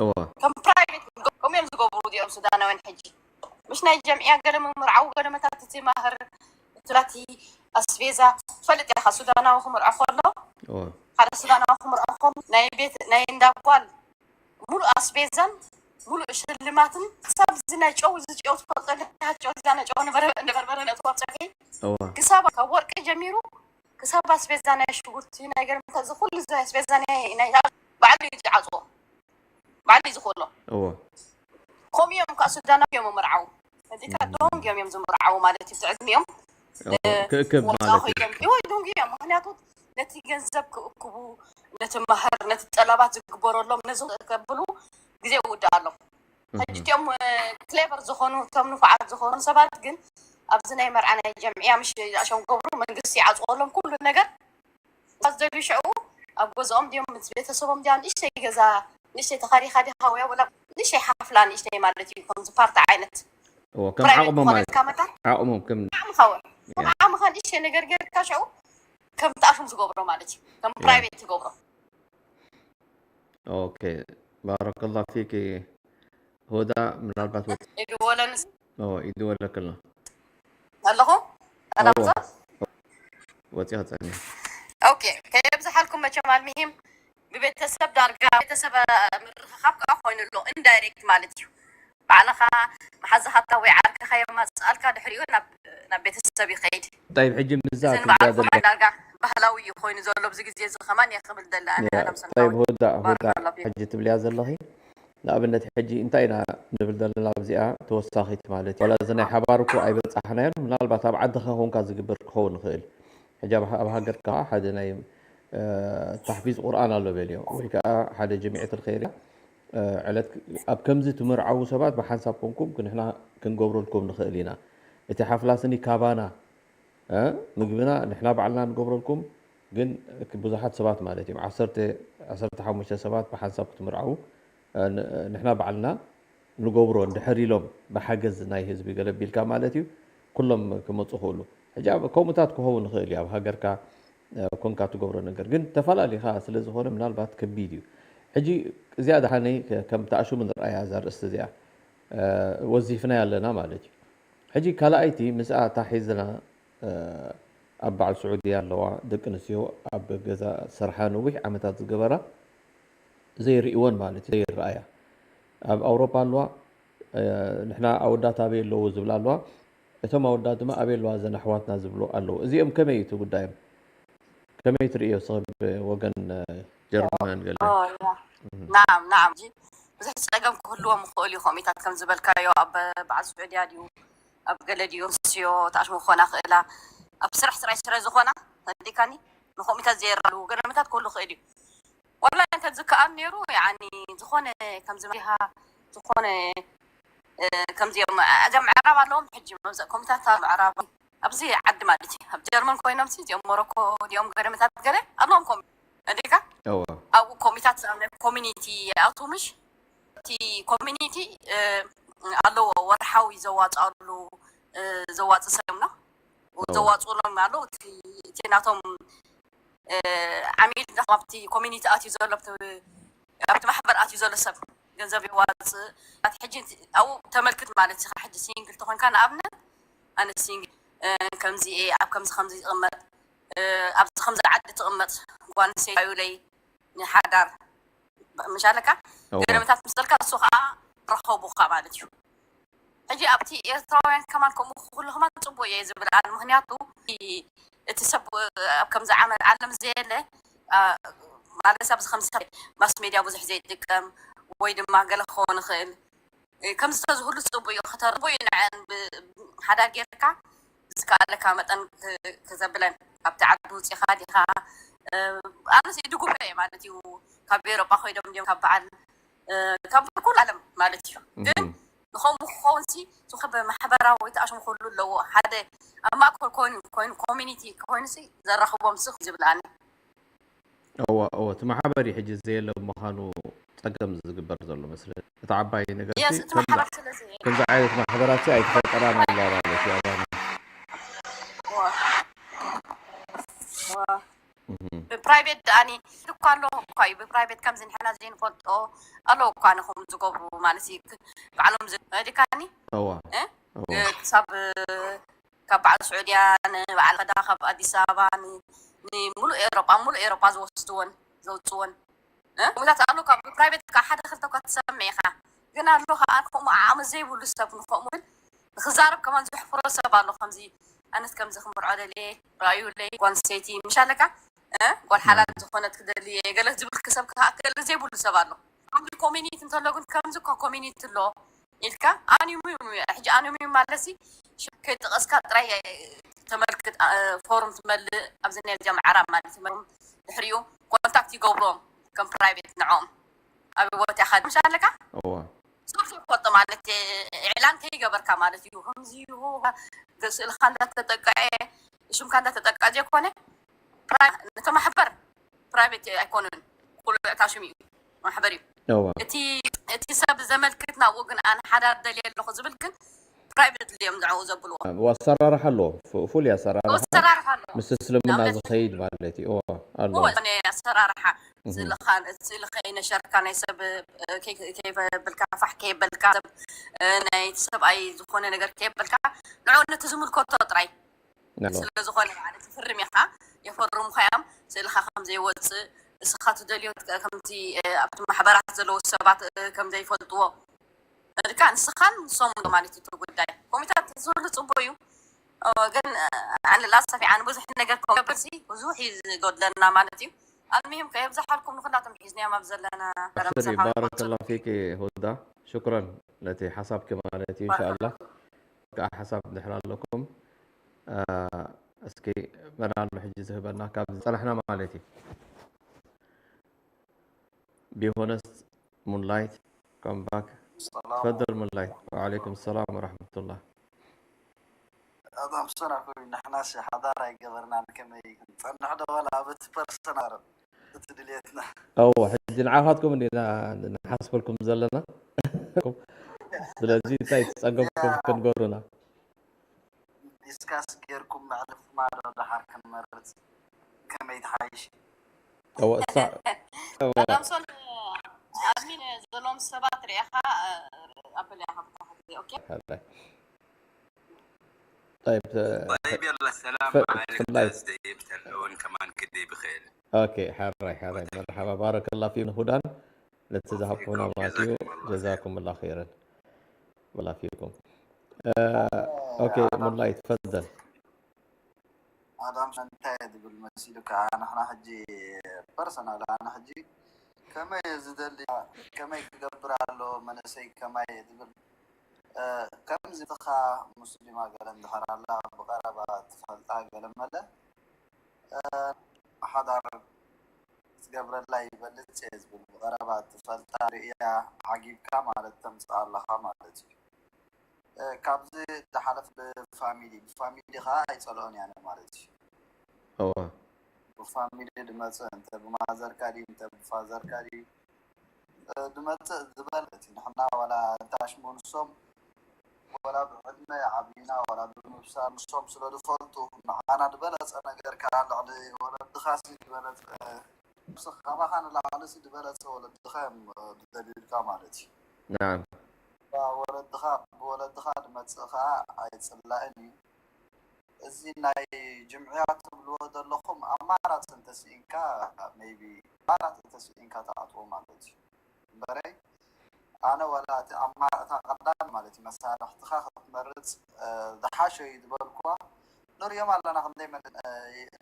እወ ከም ፕራይቬት ከምኡ እዮም ዝገብሩ እዚኦም ሱዳናውያን ሕጂ ምሽ ናይ ጀምዕያ ገለ ምምርዓው ገለ መታት እቲ ማህር እቲ ላቲ ኣስቤዛ ትፈልጥ ኢኻ ሱዳናዊ ክምርዖ ከሎ እወ ሓደ ሱዳናዊ ክምርዖ ከሎ ናይ ቤት ናይ እንዳጓል ሙሉእ ኣስቤዛን ሙሉእ ሽልማትን ክሳብ እዚ ናይ ጨው እዚ ጨው ትፈልጦ ዲኻ? ጨው እዛ ናይ ጨው ንበረ- ንበርበረ ነእትዋ ኣብ ፀብሒ እወ ክሳብ ካብ ወርቂ ጀሚሩ ክሳብ ኣስቤዛ ናይ ሽጉርቲ ናይ ገርምታ እዚ ኩሉ እዚ ኣስቤዛ ናይ ናይ ባዕሉ እዩ ዝዓፅዎ ባዕሉ እዩ ዝኽእሎ እወ ከምኡ እዮም ከዓ ሱዳናዊ እዮም ምርዓው እዚካ ዶንግ እዮም እዮም ዝምርዓው ማለት እዩ ትዕድሚኦም እወ ክእክብ ወፃ ማለት እዩ ኮይኖም ይወይ ዶንግ እዮም ምክንያቱ ነቲ ገንዘብ ክእክቡ ነቲ ማህር ነቲ ጠለባት ዝግበረሎም ነዚ ከብሉ ግዜ ይውድኣሎም ሕጂ እቲኦም ክሌቨር ዝኾኑ እቶም ንፉዓት ዝኾኑ ሰባት ግን ኣብዚ ናይ መርዓ ናይ ጀምዕያ ምሽ ኣሸም ገብሩ መንግስቲ ይዓፅወሎም ኩሉ ነገር ዝደልዩ ሽዑ ኣብ ገዝኦም ድዮም ምስ ቤተሰቦም ድያ ንእሽተይ ገዛ ንእሽተይ ተኻሪኻ ዲኻ ወይ ወላ ንእሽተይ ሓፍላ ንእሽተይ ማለት እዩ ከምዚ ፓርቲ ዓይነት እዎ ከም ፕራይቬት ዓቕሞም ማለት ዝኾነትካ መታን ዓቕሞም ከም ዓቕምኻ ወ- ከም ዓቕምኻ ንእሽተይ ነገር ጌርካ ሽዑ ከም ትኣሽም ዝገብሮ ማለት እዩ ከም ፕራይቬት ትገብሮ ኦኬ ባረከላ ፊኪ ሁዳ ምናልባት ወጥ ኢድወለንስ ኦ ይድወለክልና ኣለኹ እዎ ኣዳምፆ ወፂ ክፀኒ ኦኬ ከየብዝሓልኩም መቸም ኣልምሂም ብቤተሰብ ዳርጋ ቤተሰብ ምርኽኻብ ከዓ ኮይኑ ኣሎ ኢንዳይሬክት ማለት እዩ ባዕልኻ መሓዝኻታ ወይ ዓርክኻ የማፅኣልካ ድሕሪኡ ናብ ናብ ቤተሰብ ይኸይድ طيب ሕጂ ምዛ እዚ ትብላ ንባዕሉ ዘለኺ ከማን ዳርጋ ባህላዊ እዩ ኮይኑ ዘሎ ኣብዚ ግዜ እዚ ከማን እየ ክብል ደለ ኣነ ያ፣ ኣዳም ሰንታዊ طيب ሁዳ ሁዳ ባረከላ ፊክ ሕጂ ትብልያ ዘለኺ ንኣብነት ሕጂ እንታይ ኢና ንብል ዘለና ኣብዚኣ ተወሳኺት ማለት እዩ ዋላ እዚ ናይ ሓባር እኮ ኣይበፃሕናዮን ምናልባት ኣብ ዓድኻ ኮንካ ዝግበር ክኸውን ይኽእል ሕጂ ኣብ ኣብ ሃገርካ ሓደ ናይ እ፣ ታሕፊዝ ቁርኣን ኣሎ በልዮ ወይ ከዓ ሓደ ጀሚዐት ልኸይር ዕለት ኣብ ከምዚ ትምርዓዉ ሰባት ብሓንሳብ ኮንኩም ንሕና ክንገብረልኩም ንኽእል ኢና እቲ ሓፍላ ስኒ ካባና እ፣ ምግብና ንሕና ባዕልና ንገብረልኩም ግን ብዙሓት ሰባት ማለት እዮም ዓሰርተ ዓሰርተ ሓሙሽተ ሰባት ብሓንሳብ ክትምርዓዉ እ፣ ን- ንሕና ባዕልና ንገብሮ እንድሕር ኢሎም ብሓገዝ ናይ ህዝቢ ገለ ቢልካ ማለት እዩ ኩሎም ክመፁ ክእሉ ሕጂ ኣብ ከምኡታት ክኸውን ይኽእል እዩ፣ ኣብ ሃገርካ ኮንካ ትገብሮ ነገር ግን ተፈላሊኻ ስለ ዝኾነ ምናልባት ከቢድ እዩ። ሕጂ እዚኣ ደሓነይ ከምቲ ኣሽሙ ንርኣያ እዛ ኣርእስቲ እዚኣ ወዚፍናያ ኣለና ማለት እዩ። ሕጂ ካልኣይቲ ምስኣ እታ ሒዝና ኣብ በዓል ስዑድያ ኣለዋ ደቂ ኣንስትዮ ኣብ ገዛ ዝሰርሓ ነዊሕ ዓመታት ዝገበራ ዘይርእይወን ማለት እዩ ዘይረኣያ ኣብ ኣውሮፓ ኣለዋ። ንሕና ኣወዳት ኣበይ ኣለዉ ዝብላ ኣለዋ። እቶም ኣወዳት ድማ ኣበይ ኣለዋ እዘን ኣሕዋትና ዝብሉ ኣለዉ። እዚኦም ከመይ እዩ እቲ ጉዳዮም? ከመይ ትርእዮ ስኽብ ወገን ጀርመን ገለ? ናም ናም ብዙሕ ፀገም ክህልዎም ይኽእል እዩ። ከምኢታት ከም ዝበልካዮ ኣብ በዓል ስዑድያ ድዩ ኣብ ገለ ድዩ ኣንስትዮ ተኣሽሙ ክኾና ክእላ ኣብ ስራሕ ስራይ ስለ ዝኾና ኣዲካኒ ንከምኢታት ዘይራሉ ገለመታት ክህሉ ክእል እዩ። ወላ እንተ ዝከኣል ነይሩ ያኒ ዝኾነ ከምዚ መሪሃ ዝኾነ ከምዚኦም እዚም ምዕራብ ኣለዎም ሕጂ መብዛእ ኮሚታት ምዕራብ ኣብዚ ዓዲ ማለት እዩ ኣብ ጀርመን ኮይኖም እዚኦም ሞሮኮ ዲኦም ገለመታት ገለ ኣለዎም ኮሚ እንዲካ ኣብኡ ኮሚታት ኮሚኒቲ ኣቱ ምሽ እቲ ኮሚኒቲ ኣለዎ ወርሓዊ ዘዋፅኣሉ ዘዋፅ ሰብ እዮም ነው ዘዋፅኡሎም ኣሎ እቲ ናቶም ዓሚል ኣብቲ ኮሚኒቲ ኣትዩ ዘሎ ኣብቲ ማሕበር ኣትዩ ዘሎ ሰብ ገንዘብ የዋፅእ ሕጂ ኣብኡ ተመልክት ማለት ኢኻ ሕጂ ሲንግል ተኾንካ ንኣብነት ኣነ ሲንግል ከምዚ እየ ኣብ ከምዚ ከምዚ ይቕመጥ ኣብዚ ከምዚ ዓዲ ትቕመጥ ጓል ኣንስተይቲ ለይ ንሓዳር ምሻለካ ገለመታት ምሰልካ እሱ ከዓ ረኸቡካ ማለት እዩ ሕጂ ኣብቲ ኤርትራውያን ከማን ከምኡ ክህሉ ከማን ፅቡቅ እየ ዝብል ኣነ ምክንያቱ እቲ ሰብ ኣብ ከምዚ ዓመት ዓለም ዘየለ ማለት ኣብዚ ከምዚ ማስ ሜድያ ብዙሕ ዘይጥቀም ወይ ድማ ገለ ክኸውን ይኽእል ከምዚ ተዝህሉ ፅቡቅ እዩ ከተርቦ እዩ ንዐን ሓዳር ጌርካ ዝከኣለካ መጠን ክዘብለን ኣብቲ ዓዲ ውፅኻ ዲኻ ኣነስ ድጉበ ማለት እዩ ካብ ኤሮጳ ኮይዶም ዲም ካብ በዓል ካብ ኩሉ ዓለም ማለት እዩ ግን ንኸምኡ ክኸውን ሲ ዝኾነ ማሕበራዊ ተኣሽሙ ክህሉ ኣለዎ ሓደ ኣብ ማእከል ኮይኑ ኮይኑ ኮሚኒቲ ኮይኑ ሲ ዘራኽቦም ሲ ዝብል ኣነ እወ እወ እቲ ማሕበር እዩ ሕጂ ዘየለ ምዃኑ ጸገም ዝግበር ዘሎ መስለኒ እቲ ዓባይ ነገር yes እቲ ማሕበር ስለዚ ከምዚ ዓይነት ማሕበራት ኣይተፈጠራን ኣላ ማለት እዩ ኣባና ብፕራይቬት ደኣኒ እኳ ኣለዎ እኳ እዩ ብፕራይቬት ከምዚ ንሕና ዘይንፈልጦ ኣለዉ እኳ ንኹም ዝገብሩ ማለት እዩ ባዕሎም ዝድካኒ እዋ ክሳብ ካብ በዓል ስዑድያ ንበዓል ከዳ ካብ ኣዲስ ኣበባ ንምሉእ ኤሮጳ ሙሉእ ኤሮጳ ዝወስድወን ዘውፅወን ታት ኣሎ ካብ ፕራይቬት ካብ ሓደ ክልተ ኳ ትሰምዕ ኢኻ ግን ኣሎ ከዓ ከምኡ ዓቕሚ ዘይብሉ ሰብ ንከምኡ ግን ንክዛረብ ከማን ዘሕፍሮ ሰብ ኣሎ ከምዚ ኣነት ከምዚ ክምርዖ ደልየ ረኣዩለይ ጓል ሰይቲ ምሽ ኣለካ ጓል ሓላል ዝኾነት ክደልየ ገለ ዝብል ክሰብ ክኣክል ዘይብሉ ሰብ ኣሎ ዓብዲ ኮሚኒቲ እንተሎ ግን ከምዚ እኳ ኮሚኒቲ ኣሎ ኢልካ ኣኒሙ ሕጂ ኣኒሙ ማለት ሲ ከይጠቐስካ ጥራይ ተመልክት ፎርም ትመልእ ኣብዚ ናይ ዚኦም ዓራብ ማለት እዩ ድሕሪኡ ኮንታክት ይገብሮም ከም ፕራይቬት ንዖም ኣብ ቦታ ኢኻ ምሽ ኣለካ እዋ ሶርት ይፈልጦ ማለት ኢዕላን ከይገበርካ ማለት እዩ ከምዚ ስእልካ እንዳተጠቀዐ ሽምካ እንዳተጠቀዐ ዘይኮነ ነቲ ማሕበር ፕራይቬት ኣይኮነን ኩሉ እዕታሽም እዩ ማሕበር እዩ እዋ እቲ እቲ ሰብ ዘመልክት ናብኡ ግን ኣነ ሓዳር ደልየ ኣለኹ ዝብል ግን ፕራይቬት እዮም ዝዕው ዘብልዎ እዋ ኣሰራርሓ ኣለዎ ፉ- ፍሉይ ኣሰራርሓ ኣሰራርሓ ኣሎ ምስ እስልምና ንኣብነት- ዝኸይድ ማለት እዩ እዋ ኣለዎ እዋ ናይ ኣሰራርሓ ስእልኻ ስእሊ ከይነሸርካ ናይ ሰብ እ፣ ከይ- ከይበልካ ፋሕ ከይበልካ ሰብ እ፣ ናይ ሰብኣይ ዝኾነ ነገር ከይበልካ ንዑ ነቲ ዝምልከቶ ጥራይ ኣሎ ስለዝኾነ ማለት ትፍርም ኢኻ የፈርሙኻ እዮም ስእልኻ ከም ዘይወፅእ እስኻ ትደልዮ ከምቲ ኣብቲ ማሕበራት ዘለዉ ሰባት ከም ዘይፈልጥዎ እድካ ንስኻን ንሶም ማለት እዩ ጉዳይ ኮሚታት ዝህሉ ፅቡቅ እዩ ግን ኣነ ላሳፊ ኣነ ብዙሕ ነገር ከገብርሲ ብዙሕ እዩ ዝጎድለና ማለት እዩ ኣልሚሂም ከየብዝሓልኩም ንኩላቶም ሒዝናዮም ኣብ ዘለና ኣሰሪ ባረከላ ፊኪ ሁዳ ሽክረን ነቲ ሓሳብኪ ማለት እዩ እንሻኣላ ከዓ ሓሳብ እንድሕር ኣለኩም እስኪ መን ኣሎ ሕጂ ዝህበና ካብ ዝፀናሕና ማለት እዩ ቢሆነስት ሙንላይት ካምባክ ትፈደል ሙንላይት ወዓለይኩም ሰላም ወረሕመቱላህ ኣጣምሶና ኮይኑ ንሕናስ ሓዳር ኣይገበርናን ከመይ ክንፀንሕ ዶ ወላ ኣብ እቲ ፐርሰናል እቲ ድልየትና እዎ ሕጂ ንዓኻትኩም እንዲና ንሓስበልኩም ዘለና ስለዚ እንታይ ትፀገምኩም ክንገብሩና ዲስካስ ጌርኩም መዕለፍማ ዶ ደሓር ክንመርጽ ከመይ ትሓይሽ? እወ እሳ እወ ቀዳም ሶል ኣድሚን ዘለዎም ሰባት ርኢኻ ኣበል ኢኻ ብታሕቲ። ኦኬ ሓራይ። طيب طيب يلا السلام ف- عليك فلايت. تزدي بتلون كمان كدي بخير. ኦኬ ሓራይ ሓራይ መርሓባ ባረከላ ፊኩም ሁዳን ነቲ ዝሃብኩና ማለት እዩ። ጀዛኩም ላ ኸይረን ወላ ፊኩም። ኦኬ ሙላይ ትፈደል። ኣዳም እንታይ ዝብል መሲሉካ? ንሕና ሕጂ ፐርሰናል ኣነ ሕጂ ከመይ ዝደሊ ከመይ ክገብር ኣሎ መንእሰይ ከማይ ዝብል ከምዚ ትኻ ሙስሊማ ገለ እንድሕር ኣላ ብቐረባ ትፈልጣ ገለ መለ ሓዳር ክትገብረላ ይበልፅ እየ ዝብል ብቐረባ ትፈልጣ ርእያ ዓጊብካ ማለት ተምፅኣ ኣለኻ ማለት እዩ። ካብዚ ዝሓለፍ ብፋሚሊ ብፋሚሊ ከዓ ኣይፀልኦን እያ ማለት እዩ። እዋ ብፋሚሊ ድመፅእ እንተ ብማዘርካ ድዩ እንተ ብፋዘርካ ድዩ ድመፅእ ዝበለ እቲ ንሕና ዋላ እንታሽሙ ንሶም ዋላ ብዕድመ ዓብይና ዋላ ብምብሳል ንሶም ስለ ዝፈልጡ ንዓና ዝበለፀ ነገር ከዓ ልዕሊ ወለድኻሲ ዝበለፀ ንስኻ ካባኻ ንላዕሊ ሲ ዝበለፀ ወለድኻ እዮም ዝደልዩልካ ማለት እዩ። ናም እባ ወለድኻ ብወለድኻ ዝመፅእ ከዓ ኣይፅላእን እዩ። እዚ ናይ ጅምዕያ ትብልዎ ዘለኹም ኣማራፂ እንተስኢንካ ሜይቢ ኣማራፂ እንተስኢንካ ትኣትዎ ማለት እዩ እምበረይ ኣነ ዋላ እቲ ኣማራፂ እታ ቀዳም ማለት እዩ መሳርሕትኻ ክትመርፅ ዝሓሸ እዩ ዝበልኩዋ ንሪኦም ኣለና ክንደይ መን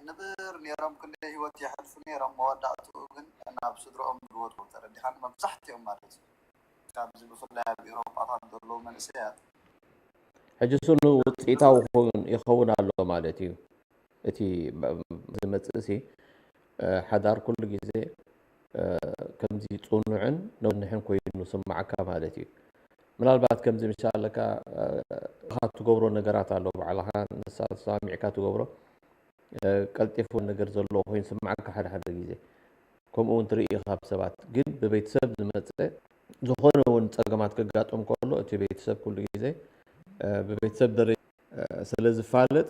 ንብር ነይሮም ክንደይ ህይወት የሕልፉ ነይሮም መወዳእትኡ ግን ናብ ስድረኦም ዝወድቁ ተረዲኻኒ መብዛሕትኦም ማለት እዩ። ካብዚ ብፍላይ ኣብ ኤውሮጳታት ዘለዉ መንእሰያት ሕጂ እሱ ንውፅኢታዊ ክኸውን ይኸውን ኣሎ ማለት እዩ። እቲ ዝመፅእ ሲ ሓዳር ኩሉ ግዜ ከምዚ ፅኑዕን ነንሕን ኮይኑ ስማዓካ ማለት እዩ። ምናልባት ከምዚ ምሻለካ ኻ ትገብሮ ነገራት ኣሎ ባዕልኻ ንሳ ተሰማሚዕካ ትገብሮ ቀልጢፉ ነገር ዘለዎ ኮይኑ ስማዓካ ሓደ ሓደ ግዜ ከምኡ እውን ትርኢ ኢኻ ብሰባት ግን ብቤተሰብ ዝመፀ ዝኾነ እውን ፀገማት ከጋጥም ከሎ እቲ ቤተሰብ ኩሉ ግዜ ብቤተሰብ ደረጃ ስለ ዝፋለጥ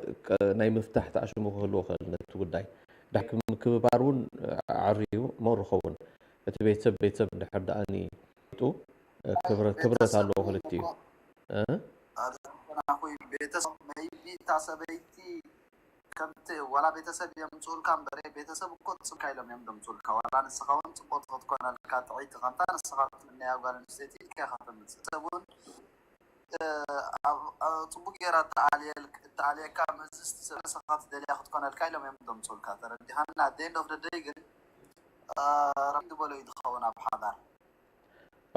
ናይ ምፍታሕ ተኣሽሙ ክህልዎ ክእል ነቲ ጉዳይ ዳሕክ ምክብባር እውን ዓርዩ ሞር ይኸውን እቲ ቤተሰብ ቤተሰብ እንድሕር ደኣኒ ጡ ክብረት ኣለዎ ክልቲኡ ኣደናኹይ ቤተሰብ መይቢ እታ ሰበይቲ ከምቲ ዋላ ቤተሰብ የምፅኡልካ እምበረ ቤተሰብ እኮ ፅምካ ኢሎም እዮም ዘምፅኡልካ ዋላ ንስኻ እውን ፅቡቅ ክትኮነልካ ጥዕይቲ ከምታ ንስኻ ትምነያ ጓል ኣንስተይቲ ኢልካ ኢኻ ተምፅእ ሰብ እውን ፅቡቅ ገይራ ትኣልየካ ምእዝዝቲ ሰብ ንስኻ ትደልያ ክትኮነልካ ኢሎም እዮም ዘምፅኡልካ ተረዲኻና ደንድ ኦፍ ደይ ግን ረም ዝበሎ እዩ ዝኸውን ኣብ ሓዳር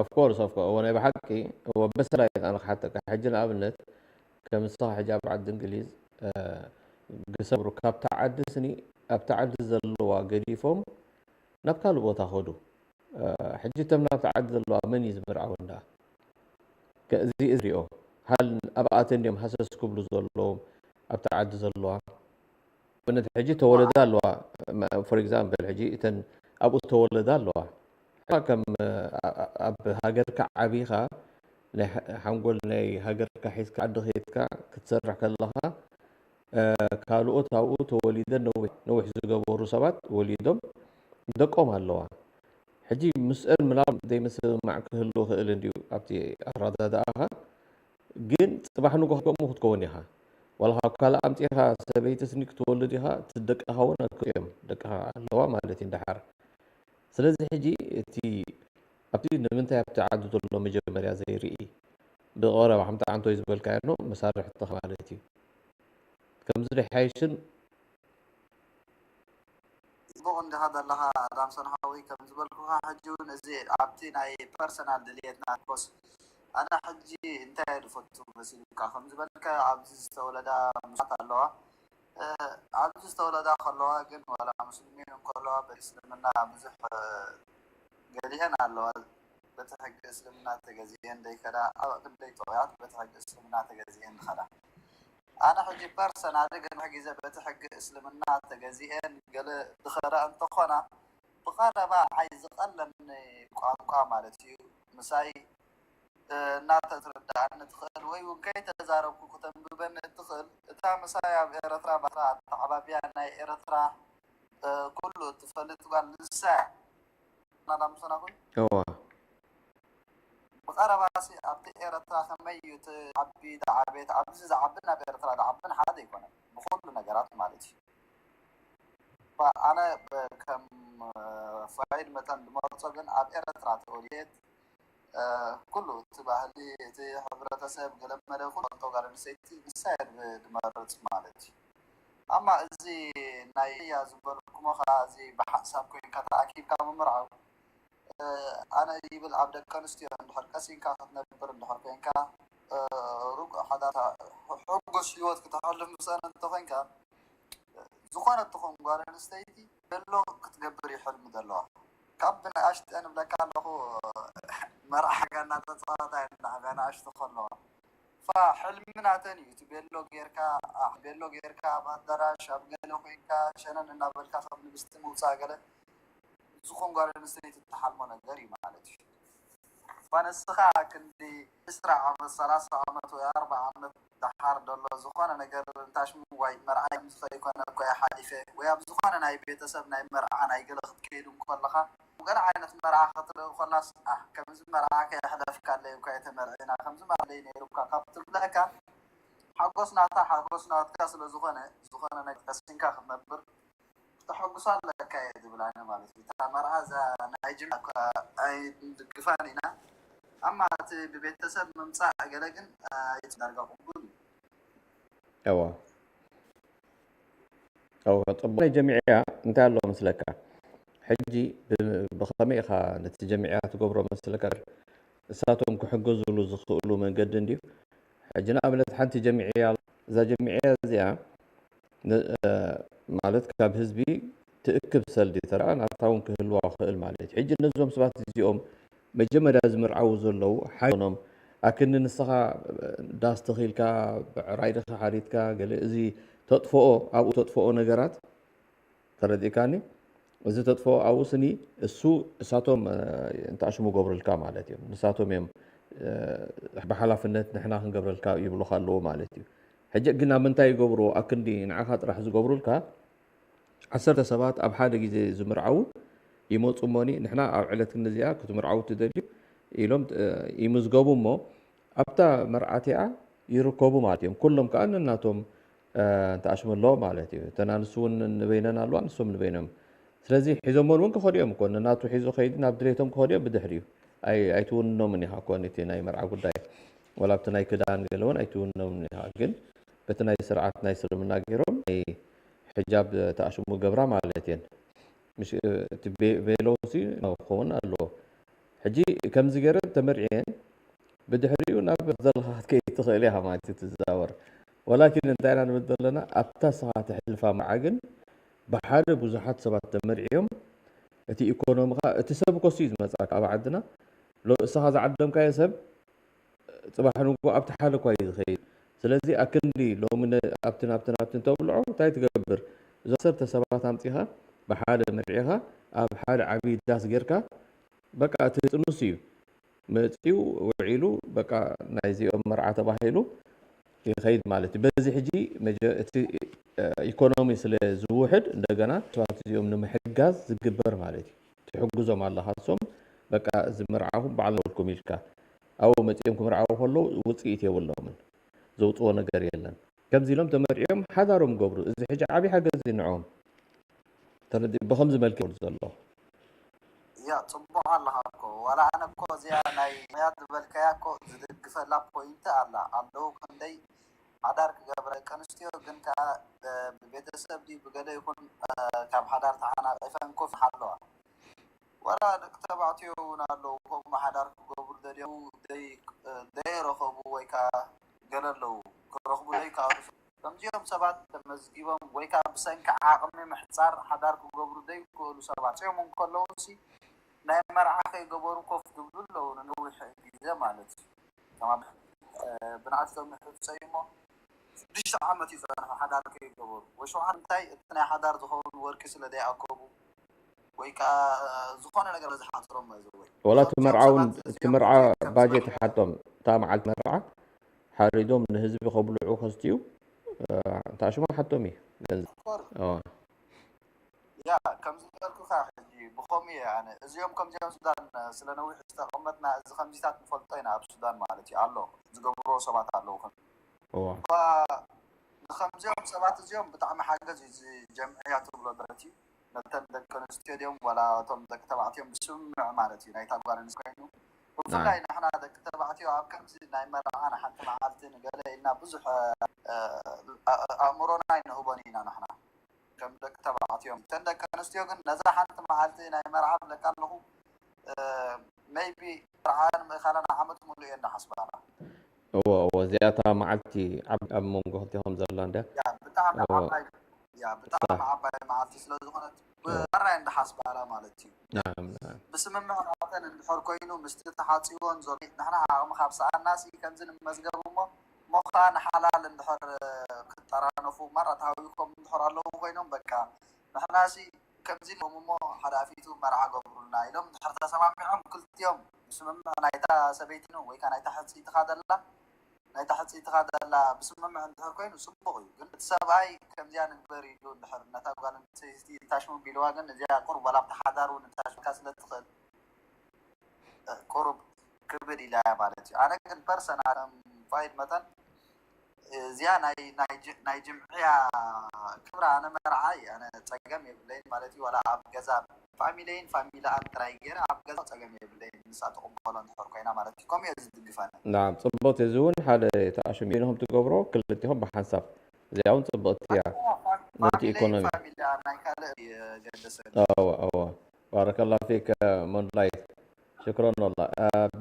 ኦፍኮርስ ኦፍኮ እዎ ናይ ብሓቂ እዎ በሰላ ይቃነ ክሓተካ ሕጂ ንኣብነት ከም ንስኻ ሕጂ ኣብ ዓዲ እንግሊዝ ግሰብሩ ካብታ ዓዲ ስኒ ኣብታ ዓዲ ዘለዋ ገዲፎም ናብ ካልእ ቦታ ኸዱ ሕጂ እቶም ናብታ ዓዲ ዘለዋ መን እዩ ዝምርዓወን ደኣ እዚ እዝሪኦ ሃል ኣብኣተን እዮም ሃሰስ ክብሉ ዘለዎም ኣብታ ዓዲ ዘለዋ ኣብነት ሕጂ ተወለዳ ኣለዋ for example ሕጂ እተን ኣብኡ ተወለዳ ኣለዋ ከም ኣብ ሃገርካ ዓቢኻ ናይ ሓንጎል ናይ ሃገርካ ሒዝካ ዓዲ ከይድካ ክትሰርሕ ከለኻ ካልኦት ኣብኡ ተወሊደን ነዊሕ ዝገበሩ ሰባት ወሊዶም ደቆም ኣለዋ ሕጂ ምስአን ምናም ዘይምስምማዕ ክህሉ ክእል እንድዩ ኣብቲ ኣረዳድኣኻ ግን ፅባሕ ንጎ ከምኡ ክትከውን ኢኻ ዋላ ካብ ካልእ ኣምፂኻ ሰበይቲ ስኒ ክትወልድ ኢኻ እቲ ደቅኻ እውን ኣክዮም ደቅኻ ኣለዋ ማለት እዩ እንዳሓር ስለዚ ሕጂ እቲ ኣብቲ ንምንታይ ኣብቲ ዓዲ ዘሎ መጀመርያ ዘይርኢ ብቐረባ ከምቲ ዓንቶይ ዝበልካዮ ኖ መሳርሕትኻ ማለት እዩ ከምዚ ድሓይሽን ጽቡቕ እንዲኻ ዘለኻ ዳምሶን ሓወይ ከም ዝበልኩኻ ሕጂ እውን እዚ ኣብቲ ናይ ፐርሰናል ድልየትና ኮስ ኣነ ሕጂ እንታይ እየ ዝፈቱ መሲሉካ ከም ዝበልካ ኣብዚ ዝተወለዳ ብዙሓት ኣለዋ ኣብዚ ዝተወለዳ ከለዋ ግን ዋላ ሙስሊሚን እንከለዋ በእስልምና ብዙሕ ገሊአን ኣለዋ በቲ ሕጊ እስልምና ተገዚአን ዘይከዳ ኣብ ክንደይ ጥዑያት በቲ ሕጊ እስልምና ተገዚአን ዝኸዳ ኣነ ሕጂ ፐርሰናሊ ገለ ግዜ በቲ ሕጊ እስልምና ተገዚኤን ገለ ዝኸዳ እንተኾና ብቐረባ ንዓይ ዝቐለኒ ቋንቋ ማለት እዩ ምሳይ እናተትርድኣኒ ትኽእል ወይ እውን ከይተዛረብኩ ክተንብበኒ እትኽእል፣ እታ ምሳይ ኣብ ኤረትራ ባትራ ኣተዓባብያ ናይ ኤረትራ፣ እ፣ ኩሉ እትፈልጥ ጓል ንሳ እያ። ናዳ ምሰና ኩን? እዋ። ብቐረባሲ ኣብቲ ኤረትራ ከመይ እዩ እቲ ዓቢ ዝዓበየት፣ ኣብዚ ዝዓብን ኣብ ኤረትራ ዝዓብን ሓደ ኣይኮነን። ብኹሉ ነገራት ማለት እዩ። እባ ኣነ ብ-፣ ከም፣ እ፣ ፋይድ መጠን ዝመርጾ ግን ኣብ ኤረትራ ተወልየት፣ እ፣ ኩሉ እቲ ባህሊ፣ እቲ ሕብረተሰብ፣ ገለ መለ ኩሉ ፈልጦ ጓል ኣንስተይቲ ንሳ እየ ብ-፣ ዝመርጽ ማለት እዩ። ኣማ እዚ ናይ እያ ዝበልኩሞ ኸዓ እዚ ብሓሳብ ኮይንካ ተኣኪብካ ምምርዓው፣ እ፣ ኣነ ይብል ኣብ ደቂ ኣንስትዮ እንድሕር ቀሲንካ ክትነብር እንድሕር ኮይንካ፣ እ፣ ርጉእ ሓዳር፣ ሕጉስ ህይወት ክተሕልፍ ምስአን እንተኾይንካ፣ ዝኾነት ትኹን ጓል ኣንስተይቲ ቤሎ ክትገብር እዩ ሕልሚ ዘለዋ። ካብ ብንኣሽተን እብለካ ኣለኹ፣ መርዓ ጋና ተፃወታ እየን ብንኣሽቱ ከለዋ። ፋ ሕልሚ ናተን እዩ። እቲ ቤሎ ጌርካ፣ አ፣ ቤሎ ጌርካ ኣብ ኣዳራሽ ኣብ ገለ ኮይንካ ሸነን እናበልካ ከም ንግስቲ ምውፃእ ገለ ዝኾን ጓል ኣንስተይቲ እትሓልሞ ነገር እዩ ማለት እዩ። እኳ ንስኻ ክንዲ ዕስራ ዓመት፣ ሰላሳ ዓመት ወይ ኣርብዓ ዓመት ደሓር ዘሎ ዝኾነ ነገር እንታሽሙ ዋይ መርዓይ ከምዚ ከይኮነ እኮ እየ ሓሊፈ ወይ ኣብ ዝኾነ ናይ ቤተሰብ ናይ መርዓ ናይ ገለ ክትከይድ እንከለኻ ገለ ዓይነት መርዓ ክትርኢ ከላስ፣ ኣህ፣ ከምዚ መርዓ ከየሕለፍካለይ እኳ እየ ተመርዒና፣ ከምዚ ማለይ ነይሩካ ካብ ትብለካ ሓጎስ ናታ ሓጎስ ናትካ ስለ ዝኾነ፣ ዝኾነ ነገር ቀሲንካ ክትነብር ክተሐጉሳ ኣለካ እየ ዝብል ኣነ ማለት እዩ። እታ መርዓ እዛ ናይ ጅምላ እኳ ኣይንድግፋን ኢና። ኣማ እቲ ብቤተሰብ ምምፃእ ገለ ግን ኣይት ዳርጋ ቅቡል እዩ። እዋ እዋ ጽቡቕ ናይ ጀሚዕያ እንታይ ኣሎ መስለካ? ሕጂ ብ-፣ ብኸመይ ኢኻ ነቲ ጀሚዕያ ትገብሮ መስለካ? እሳቶም ክሕገዙሉ ዝኽእሉ መንገዲ እንድዩ። ሕጂ ንኣብነት ሓንቲ ጀሚዕያ፣ እዛ ጀሚዕያ እዚኣ ን-፣ እ፣ ማለት ካብ ህዝቢ ትእክብ ሰልዲ ተረኣ ናታ እውን ክህልዋ ክኽእል ማለት እዩ። ሕጂ ነዞም ሰባት እዚኦም መጀመርያ ዝምርዓዉ ዘለዉ ሓይኖም ኣክኒ ንስኻ ዳስ ተኺልካ ብዕራይ ድኻ ሓሪድካ ገለ እዚ ተጥፍኦ ኣብኡ ተጥፍኦ ነገራት ተረዲእካኒ። እዚ ተጥፍኦ ኣብኡ ስኒ እሱ እሳቶም እ፣ እንተኣሽሙ ገብሩልካ ማለት እዮም። ንሳቶም እዮም እ፣ ብሓላፍነት ንሕና ክንገብረልካ ይብሉኻ ኣለዉ ማለት እዩ። ሕጂ ግን ኣብ ምንታይ ይገብርዎ? ኣክንዲ ንዓኻ ጥራሕ ዝገብሩልካ ዓሰርተ ሰባት ኣብ ሓደ ግዜ ዝምርዓዉ ይመጹ እሞኒ፣ ንሕና ኣብ ዕለት ክንዲ እዚኣ ክትምርዓዉ ትደልዩ ኢሎም፣ እ፣ ይምዝገቡ እሞ፣ ኣብታ መርዓት እቲኣ ይርከቡ ማለት እዮም። ኩሎም ከኣ ነናቶም፣ እ፣ እንተኣሽሙ ኣለዎም ማለት እዩ። እተን ኣንስቲ እውን ንበይነን ኣለዋ፣ ንሶም ንበይኖም። ስለዚ ሒዞሞን እውን ክኸዱ እዮም እኮ፣ ነናቱ ሒዙ ከይዱ ናብ ድሌቶም ክኸዱ እዮም ብድሕሪኡ። ኣይ-፣ ኣይትውንኖምን ኢኻ እኮ ነቲ ናይ መርዓ ጉዳይ። ዋላ ኣብቲ ናይ ክዳን ገለ እውን ኣይትውንኖምን ኢኻ። ግን በቲ ናይ ስርዓት ናይ እስልምና ገይሮም ናይ ሕጃብ ተኣሽሙ ገብራ ማለት እየን። ምሽ-፣ እቲ ቤ-፣ ቬሎሲ ክኸውን ኣለዎ። ሕጂ ከምዚ ገይረን ተመርዕየን ብድሕሪኡ ናብ ዘለኻ ክትከይድ ትኽእል ኢኻ ማለት እዩ ትዛወር። ወላኪን እንታይ ኢና ንብል ዘለና ኣብታ ስኻ ተሕልፋ መርዓ ግን ብሓደ ብዙሓት ሰባት ተመርዕዮም እቲ ኢኮኖሚ ኸዓ እቲ ሰብ ኮሲ እዩ ዝመፅኣካ ኣብ ዓድና ሎ-፣ እስኻ ዝዓደምካዮ ሰብ ፅባሕ ንግሆ ኣብቲ ሓደ እኳ እዩ ዝኸይድ። ስለዚ ኣክንዲ ሎሚ ነ-፣ ኣብትን ኣብትን ኣብትን ተብልዖ እንታይ ትገብር? እዞም ዓሰርተ ሰባት ኣምፂኻ ብሓደ መርዒኻ ኣብ ሓደ ዓብዪ ዳስ ጌርካ በቃ እቲ ጥኑስ እዩ መፂኡ ውዒሉ በቃ ናይዚኦም መርዓ ተባሂሉ ይኸይድ ማለት እዩ። በዚ ሕጂ መጀ-፣ እቲ እ፣ ኢኮኖሚ ስለ ዝውሕድ እንደገና ሰባት እዚኦም ንምሕጋዝ ዝግበር ማለት እዩ። ትሕግዞም ኣለኻ እሶም በቃ እዚ መርዓኹም ባዕልኩም ኢልካ ኣብኡ መፂኦም ክምርዓዉ ከለዉ ውፅኢት የብሎምን። ዘውፅዎ ነገር የለን። ከምዚ ኢሎም ተመርዕዮም ሓዳሮም ገብሩ። እዚ ሕጂ ዓብዪ ሓገዝ እዩ ንዕኦም። ተረዲ-፣ ብኸምዚ መልክዕ እዩ ዘሎ። ያ ፅቡቅ ኣለኻ እኮ ዋላ ኣነ እኮ እዚኣ ናይ ያ ዝበልካያ እኮ ዝድግፈላ ፖይንት ኣላ ኣለዉ ክንደይ ሓዳር ክገብረ ደቂ ኣንስትዮ ግን ከዓ እ፣ ብቤተሰብ ድዩ ብገለ ይኹን እ፣ ካብ ሓዳር ተሓናቂፈን ኮፍ ኣለዋ ዋላ ደቂ ተባዕትዮ እውን ኣለዉ ከምኡ ሓዳር ክገብሩ ደልዮም ደይ እ፣ ደይረኸቡ ወይ ከዓ ገለ ኣለዉ ክረኽቡ ደይከኣሉ ከምዚኦም ሰባት ተመዝጊቦም ወይ ከዓ ብሰንኪ ዓቕሚ ምሕፃር ሓዳር ክገብሩ ዘይክእሉ ሰባት ፅኦም እንከለዉ ሲ ናይ መርዓ ከይገበሩ ኮፍ ዝብሉ ኣለዉ ንነዊሕ ግዜ ማለት እዩ። ከም ኣብ እ፣ ብንኣሽቶም ምሕፀዩ እሞ ሽዱሽተ ዓመት እዩ ፀንሑ ሓዳር ከይገበሩ ወይ ሸውዓተ እንታይ እቲ ናይ ሓዳር ዝኸውን ወርቂ ስለ ዘይኣከቡ ወይ ከዓ ዝኾነ ነገር ዝሓፅሮም መዘወይ ወላ እቲ መርዓውን እቲ መርዓ ባጀት ሓቶም እታ መዓልቲ መርዓ ሓሪዶም ንህዝቢ ከብልዑ ከስትዩ፣ እ፣ ተኣሽሞም ሓቶም እዩ ገንዘብ። ኦፍኮርስ ኦ፣ ያ ከምዚ ዝበልኩኻ ሕጂ ብኸምኡ እየ ኣነ እዚኦም ከምዚኦም ሱዳን ስለ ነዊሕ ዝተቐመጥና እዚ ከምዚታት ንፈልጦ ኢና ኣብ ሱዳን ማለት እዩ ኣሎ ዝገብርዎ ሰባት ኣለዉ ከም እዋ። እኳ ንከምዚኦም ሰባት እዚኦም ብጣዕሚ ሓገዝ እዩ እዚ ጀምዕያ ትብሎ ማለት እዩ ነተን ደቂ ኣንስትዮ ድዮም ዋላ እቶም ደቂ ተባዕትዮም ብስምምዕ ማለት እዩ ናይታ ጓል ኣንስ ኮይኑ ብፍላይ ንሕና ደቂ ተባዕትዮ ኣብ ከምዚ ናይ መርዓ ንሓንቲ መዓልቲ ንገለ ኢልና ብዙሕ ኣእምሮና ኣይንህቦን ኢና ንሕና ከም ደቂ ተባዕትዮ እተን ደቂ ኣንስትዮ ግን ነዛ ሓንቲ መዓልቲ ናይ መርዓ ብለካ ኣለኹ maybe መርዓ ንምእካለና ዓመት ሙሉ እየ እንዳሓስባና እዎ እዎ እዚኣታ መዓልቲ ኣብ ኣብ መንጎ ክልቲኹም ዘላ እንድያ ያ ብጣዕሚ እዎ ዓባይ ያ ብጣዕሚ ሳሕ ዓባይ መዓልቲ ስለ ዝኾነት እዎ ብራይ እንዳሓስባና ማለት እዩ ናም ናም ብስምምዕ ናተን እንድሕር ኮይኑ ምስቲ ተሓፂቦን ዘሎ ንሕና ዓቕሚ ካብ ሰኣናሲ ከምዚ ንመዝገብ እሞ እሞ ከዓ ንሓላል እንድሕር ክጠራነፉ ማራ ተሃዊኮም እንድሕር ኣለዉ ኮይኖም በቃ ንሕናሲ ከምዚ ኢሎም እሞ ሓላፊቱ መርዓ ገብሩልና ኢሎም እንድሕር ተሰማሚዖም ክልቲኦም ብስምምዕ ናይታ ሰበይትን ወይ ከዓ ናይታ ሕፅይትኻ ደላ ናይታ ሕፅይትኻ ደላ ብስምምዕ እንድሕር ኮይኑ ፅቡቕ እዩ ግን እቲ ሰብኣይ ከምዚኣ ንግበር ኢሉ እንድሕር ነታ ጓል ኣንስተይቲ ታሽሙ ቢልዋ ግን እዚኣ ቁርብ ዋላ ኣብቲ ሓዳር እውን ታሽምካ ስለ ትኽእል ቁሩብ ክብድ ኢላ እያ ማለት እዩ ኣነ ግን ፐርሰናል ፋይድ መጠን እዚኣ ናይ ናይ ጅ- ናይ ጅምዕያ ክብራ ኣነ መርዓ እዩ ኣነ ፀገም የብለይን ማለት እዩ ዋላ ኣብ ገዛ ፋሚለይን ፋሚላኣን ጥራይ ገይረ ኣብ ገዛ ፀገም የብለይን ንሳ ትቕበሎ እንድሕር ኮይና ማለት እዩ ከምኡ እየ ዝድግፍ ኣነ ናም ፅቡቕቲ እዚ እውን ሓደ ተኣሽሙ ኢልኹም ትገብሮ ክልቲኹም ብሓንሳብ እዚኣ እውን ፅቡቕቲ እያ ነቲ ፋሚለይን ኢኮኖሚ ፋሚላ ናይ ካልእ የገደሰ እዎ እዎ ባረከላ ፊክ ሞንላይት ሽክረን ወላ ኣቢ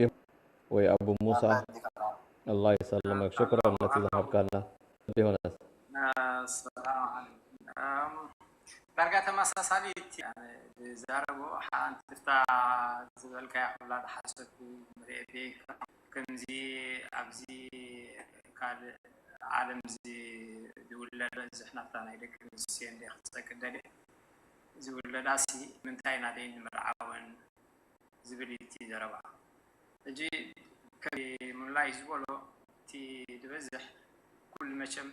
ወይ ኣቡ ሙሳ ኣላ ይሰልመክ ሽክረን ነቲ ዝሃብካና ቢሆነስ ሰላም ዓለይኩም ዳርጋ ተመሳሳሊ እቲ ዝዛረቦ ሓንቲ ፍታ ዝበልካያ ኩላ ዝሓሰብኩ ንሪኤ ከምዚ ኣብዚ ካልእ ዓለም እዚ ዝውለድ ዝበዝሕ ናብታ ናይ ደቂ ኣንስትዮ እንደ ክፀቅደል ዝውለዳሲ ምንታይ ኢና ደይ ንምርዓወን ዝብል እዩ እቲ ዘረባ። ሕጂ ከም ሙላይ ዝበሎ እቲ ዝበዝሕ ኩሉ መቸም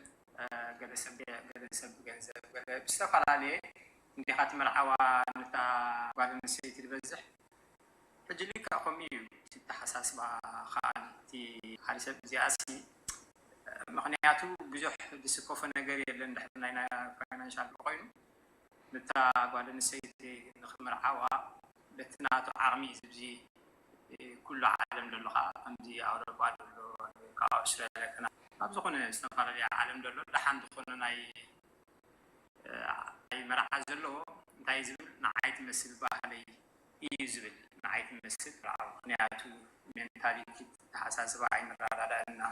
ገለ ሰብ ገለ ሰብ ብገንዘብ ገለ ብዝተፈላለየ እንዲኻ ትመርዓዋ ነታ ጓል ኣንስተይቲ ዝበዝሕ ሕጂ ልክዕ ከምኡ እዩ እቲ ኣተሓሳስባ ከዓ እቲ ሓደ ሰብ እዚኣሲ ምክንያቱ ብዙሕ ዝስከፎ ነገር የለን ድሕሪ ናይ ፋይናንሻል ኮይኑ ነታ ጓል ኣንስተይቲ ንክምርዓዋ በቲ ናቱ ዓቕሚ እዩ ዝብዚ ኩሉ ዓለም ዘሎ ከዓ ከምዚ ኣውሮፓ ዘሎ ካብ ኣውስትራልያ ከና ኣብ ዝኾነ ዝተፈላለየ ዓለም ዘሎ ደሓን ዝኾነ ናይ ናይ መርዓ ዘለዎ እንታይ ዝብል ንዓይ ትመስል ባህለይ እዩ ዝብል ንዓይ ትመስል መርዓ ምክንያቱ ሜንታሊቲ ተሓሳስባ ኣይንረዳዳእና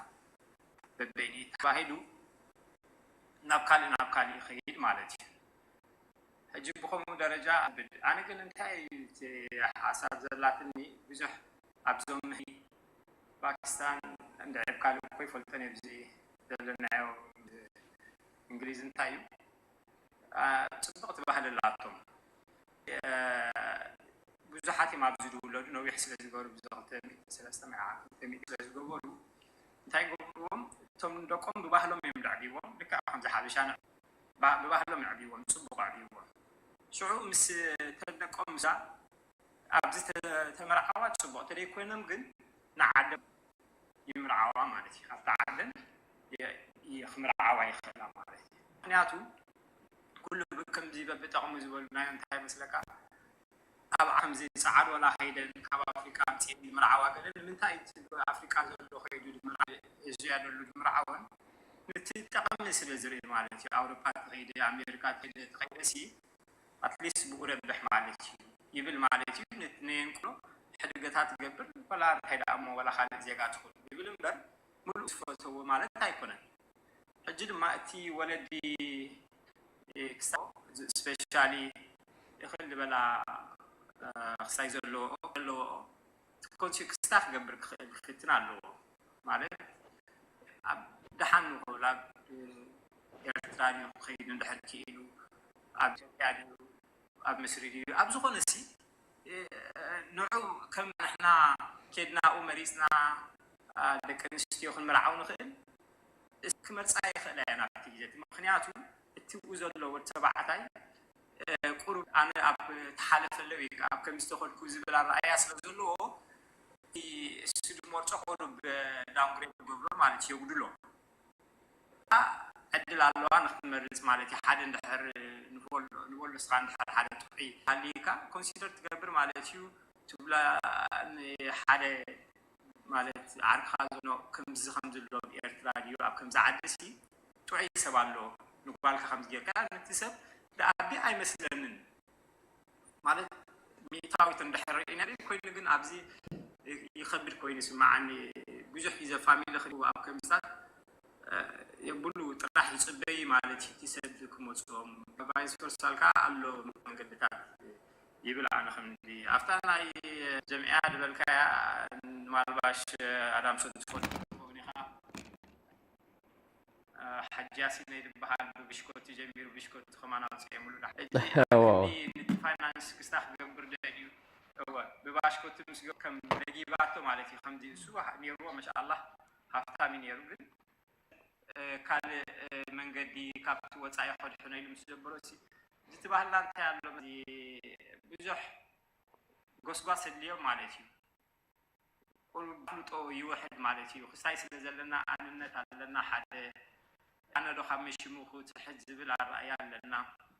በበይኒ ተባሂሉ ናብ ካልእ ናብ ካልእ ይኸይድ ማለት እዩ። ሕጂ ብኸምኡ ደረጃ ብድ ኣነ ግን እንታይ እዩ እቲ ሓሳብ ዘላትኒ ብዙሕ ኣብዞም ፓኪስታን እንድዕብ ካልእ እኮ ይፈልጠን እዩ ብዚ ዘለናዮ እንግሊዝ እንታይ እዩ ጽብቕቲ ባህሊ ኣላቶም ብዙሓት እዮም ኣብዚ ዝውለዱ ነዊሕ ስለ ዝገበሩ ብዚ ክልተ ሚእቲ ሰለስተ ሚእቲ ዓመት ክልተ ሚእቲ ስለ ዝገበሩ እንታይ ይገብርዎም እቶም ደቆም ብባህሎም እዮም ዘዕብይዎም ልክዕ ከምዚ ሓበሻ ብባህሎም የዕብይዎም፣ ፅቡቕ ኣዕብይዎም። ሽዑ ምስ ተደቆም ምሳ ኣብዚ ተመርዓዋ ፅቡቕ ተደይኮይኖም ግን ንዓዶም ይምርዓዋ ማለት እዩ። ኣብቲ ዓደን ክምርዓዋ ይኽእላ ማለት እዩ። ምክንያቱ ኩሉ ከምዚ በብጠቕሙ ዝበሉ ናይ እንታይ መስለካ ኣብ ዓምዚ ፃዓድ ወላ ከይደን ካብ ኣፍሪቃ ኣምፅኤን ዝምርዓዋ ገለ ንምንታይ እቲ ኣፍሪቃ ዘሎ ከይዱ ዝምርዓ እዚያ ደሉ ዝምርዓወን ነቲ ጠቐሚ ስለ ዝርኢ ማለት እዩ ኣውሮፓ ተኸይደ ኣሜሪካ ተኸይደ ተኸይደ ሲ ኣትሊስት ብኡ ረብሕ ማለት እዩ ይብል ማለት እዩ ነየንቅሎ ሕደገታት ትገብር ወላ እንታይ ደኣ እሞ ወላ ካልእ ዜጋ ትኹን ይብል እምበር ምሉእ ዝፈተዎ ማለት ኣይኮነን ሕጂ ድማ እቲ ወለዲ ክስታይ ስፔሻሊ እኽል ዝበላ ክስታይ ዘለዎ ዘለዎ ኮንሲ ክስታ ክገብር ክኽእል ክፍትን ኣለዎ ማለት ኣብ ደሓን ንኽብል ኣብ ኤርትራ ድዩ ክኸይድ እንድሕር ክኢሉ ኣብ ኢትዮጵያ ድዩ ኣብ ምስሪ ድዩ ኣብ ዝኾነ ሲ ንዑ ከም ንሕና ኬድናኡ መሪፅና ደቂ ኣንስትዮ ክንምርዓው ንኽእል ክመርፃ ይኽእላ እየን ኣብቲ ግዜ። ምኽንያቱ እቲ ብኡ ዘሎ ወዲ ተባዕታይ ቁሩብ ኣነ ኣብ ተሓለፈለይ ወይ ኣብ ከም ዝተኸልኩ ዝብል ኣረኣያ ስለ ዘለዎ እሱ ድመርፆ ቁሩብ ዳውንግሬድ ገብሮ ማለት የጉድሎ። ዕድል ኣለዋ ንክትመርፅ ማለት እዩ። ሓደ እንድሕር ንበሎ ንስኻ እንድሕር ሓደ ጥዑይ ሃልይካ ኮንሲደር ትገብር ማለት እዩ። ትብላ ንሓደ ማለት ዓርክኻ ዝኖ ከምዚ ከምዚ ኣሎ ኤርትራ ድዩ ኣብ ከምዚ ዓዲ ሲ ጥዑይ ሰብ ኣሎ ንጓልካ ከምዚ ጌርካ ነቲ ሰብ ደኣቢ ኣይመስለንን። ማለት ሚእታዊት እንድሕር ርኢና ኮይኑ ግን ኣብዚ ይኸብድ ኮይኑ ይስምዓኒ። ብዙሕ እዩ ዘፋሚሊ ክህልዎ ኣብ ከምዝታት የብሉ ጥራሕ ይፅበዩ ማለት እዩ እቲ ሰብ ክመፅኦም ቫይስ ቨርሳል ከዓ ኣሎ መንገድታት ይብል ኣነ ከምዚ ኣብታ ናይ ጀምዕያ ዝበልካያ ማልባሽ ኣዳምሶ ትፈልጥ ትኸውን ኢኻ። ሓጂ ያሲን ናይ ዝበሃል ብብሽኮቲ ጀሚሩ ብሽኮቲ ከማን ኣውፅኤ ሙሉ ዳ ሕጂ እቲ ፋይናንስ ክስታ ክገብር ደልዩ እወ ብባሽኮቲ ምስ ገ- ከም ለጊባቶ ማለት እዩ ከምዚ እሱ ነይርዎ መሻኣላ ሃፍታም እዩ ነይሩ ግን ካልእ መንገዲ ካብቲ ወፃኢ ከድሕኖ ኢሉ ምስ ጀበሮ ዝትባህልና እንታይ ኣሎ ብዙሕ ጎስጓስ ኣድልዮ ማለት እዩ። ቁሩብ ኣፍልጦ ይውሕድ ማለት እዩ። ክስታይ ስለ ዘለና ኣንነት ኣለና ሓደ ኣነ ዶ ካብ መሽሙ ክውፅእ ሕጅ ዝብል ኣረኣያ ኣለና።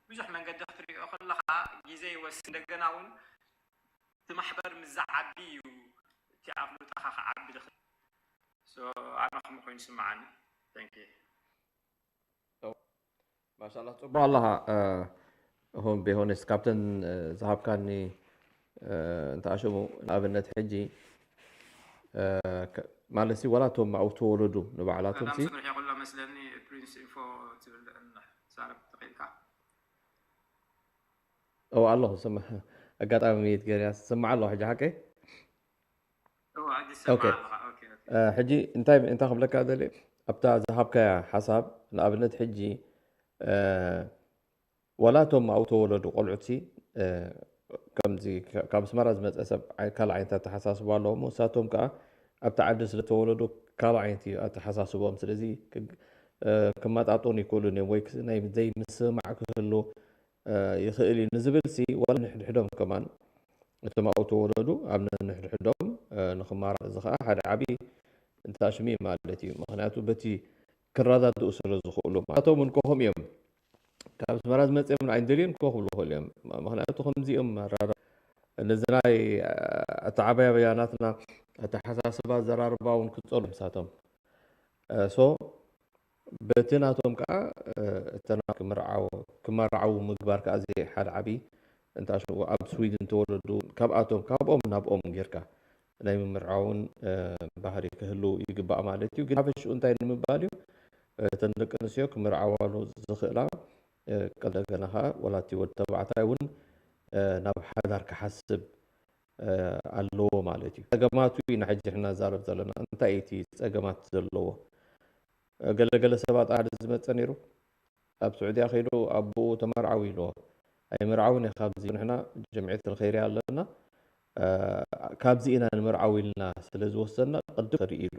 ብዙሕ መንገዲ ክትሪኦ ከለኻ ግዜ ይወስድ። እንደገና እውን እቲ ማሕበር ምስ ዝዓቢ እዩ እቲ ኣፍልጦኻ ክዓቢ ዝኽእል። ኣነ ከምኡ ኮይኑ ይስምዓኒ። Thank you። ማሻላ ፅቡቅ ኣለኻ እኹም ቤሆነስ ካብተን ዝሃብካኒ እንተኣሸሙ ንኣብነት ሕጂ ማለት ሲ ዋላ እቶም ኣብኡ ተወለዱ ንባዕላቶም ሲ መስለኒ ፕሪንስ ኢንፎ ትብል ዛረብ ተኽኢልካ እው ኣለኹ ኣጋጣሚ ሚት ገርያ ስማዕ ኣለኹ ሕጂ ሓቀይ ሕጂ እንታይ እንታይ ክብለካ ደሊ ኣብታ ዝሃብካያ ሓሳብ ንኣብነት ሕጂ ዋላ እቶም ኣብኡ ተወለዱ ቆልዑት ሲ ከምዚ ካብ ኣስመራ ዝመፀ ሰብ ካልእ ዓይነት ኣተሓሳስባ ኣለዎም ንሳቶም ከዓ ኣብቲ ዓዲ ስለተወለዱ ካልእ ዓይነት እዩ ኣተሓሳስቦም ስለዚ ክመጣጠኑ ይክእሉን እዮም ወይ ናይ ዘይምስምማዕ ክህሉ ይኽእል እዩ ንዝብል ሲ ዋላ ንሕድሕዶም ከማን እቶም ኣብኡ ተወለዱ ኣብ ነንሕድሕዶም ንኽማራረፁ ከዓ ሓደ ዓብዪ እንታሽሚ ማለት እዩ። ምኽንያቱ በቲ ክረዳድኡ ስለ ዝኽእሉ ናቶም እውን ከኹም እዮም። ካብ ኣስመራ ዝመፅኦም ንዓይ እንደልዮም ኮ ክብሉ ይኽእሉ እዮም። ምኽንያቱ ከምዚኦም ኣራራ ነዚ ናይ ኣተዓባብያ ናትና ኣተሓሳስባ ኣዘራርባ እውን ክፀሉ ምሳቶም so በቲ ናቶም ከዓ እተና ክምርዓው ክመርዓው ምግባር ከዓ እዚ ሓደ ዓብዪ እንተ ኣሽንኡ ኣብ ስዊድን ተወለዱ ካብኣቶም ካብኦም ናብኦም ጌርካ ናይ ምምርዓውን ባህሪ ክህሉ ይግባእ ማለት እዩ። ግን ሓፈሽኡ እንታይ ንምባል እዩ እተን ደቂ ኣንስትዮ ክምርዓዋሉ ዝኽእላ ቀደገና ከዓ ወላቲ ወዲ ተባዕታይ እውን ናብ ሓዳር ክሓስብ ኣለዎ ማለት እዩ። ፀገማቱ ኢና ሕጂ ንዛረብ ዘለና። እንታይ እዩ እቲ ፀገማት ዘለዎ? ገለገለ ሰባት ኣደ ዝመፀ ነይሩ ኣብ ስዑድያ ከይዱ ኣቦኡ ተመርዓዊ ኢልዎ ኣይምርዓውን እየ ካብዚ ንሕና ጀምዕየት ልኸይርያ ኣለና ካብዚ ኢና ንምርዓው ኢልና ስለ ዝወሰንና ቅድም ከርኢ ኢሉ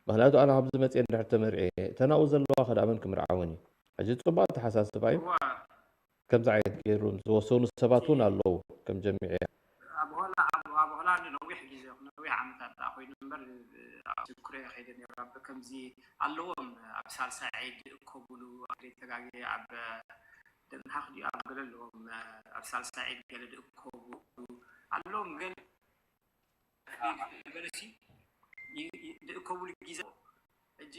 ምክንያቱ ኣነ ካብዚ መፅየ እንድሕር ተመርዕየ እተን ኣብኡ ዘለዋ ከ ደኣ መን ክምርዓወን እዩ ሕጂ ፅቡቅ ኣተሓሳስባ እዩ ከምዚ ዓይነት ገይሩ ዝወሰኑ ሰባት እውን ኣለዉ ከም ጀሚዕያ ኣብ ሆላ ኣብ ኣብ ሆላንድ ነዊሕ ግዜ ነዊሕ ዓመታት ደኣ ኮይኑ እምበር ኣብ ትኩረ ከይደ ነይሩ ኣብ ከምዚ ኣለዎም ኣብ ሳልሳይ ዒድ እኮብሉ ኣብ ዘይተጋግየ ኣብ ደንሃክ ድዩ ኣብ ገለ ኣለዎም ኣብ ሳልሳይ ዒድ ገለ ድእኮቡ ኣለዎም ግን ገለሲ ድእኮብሉ ግዜ ሕጂ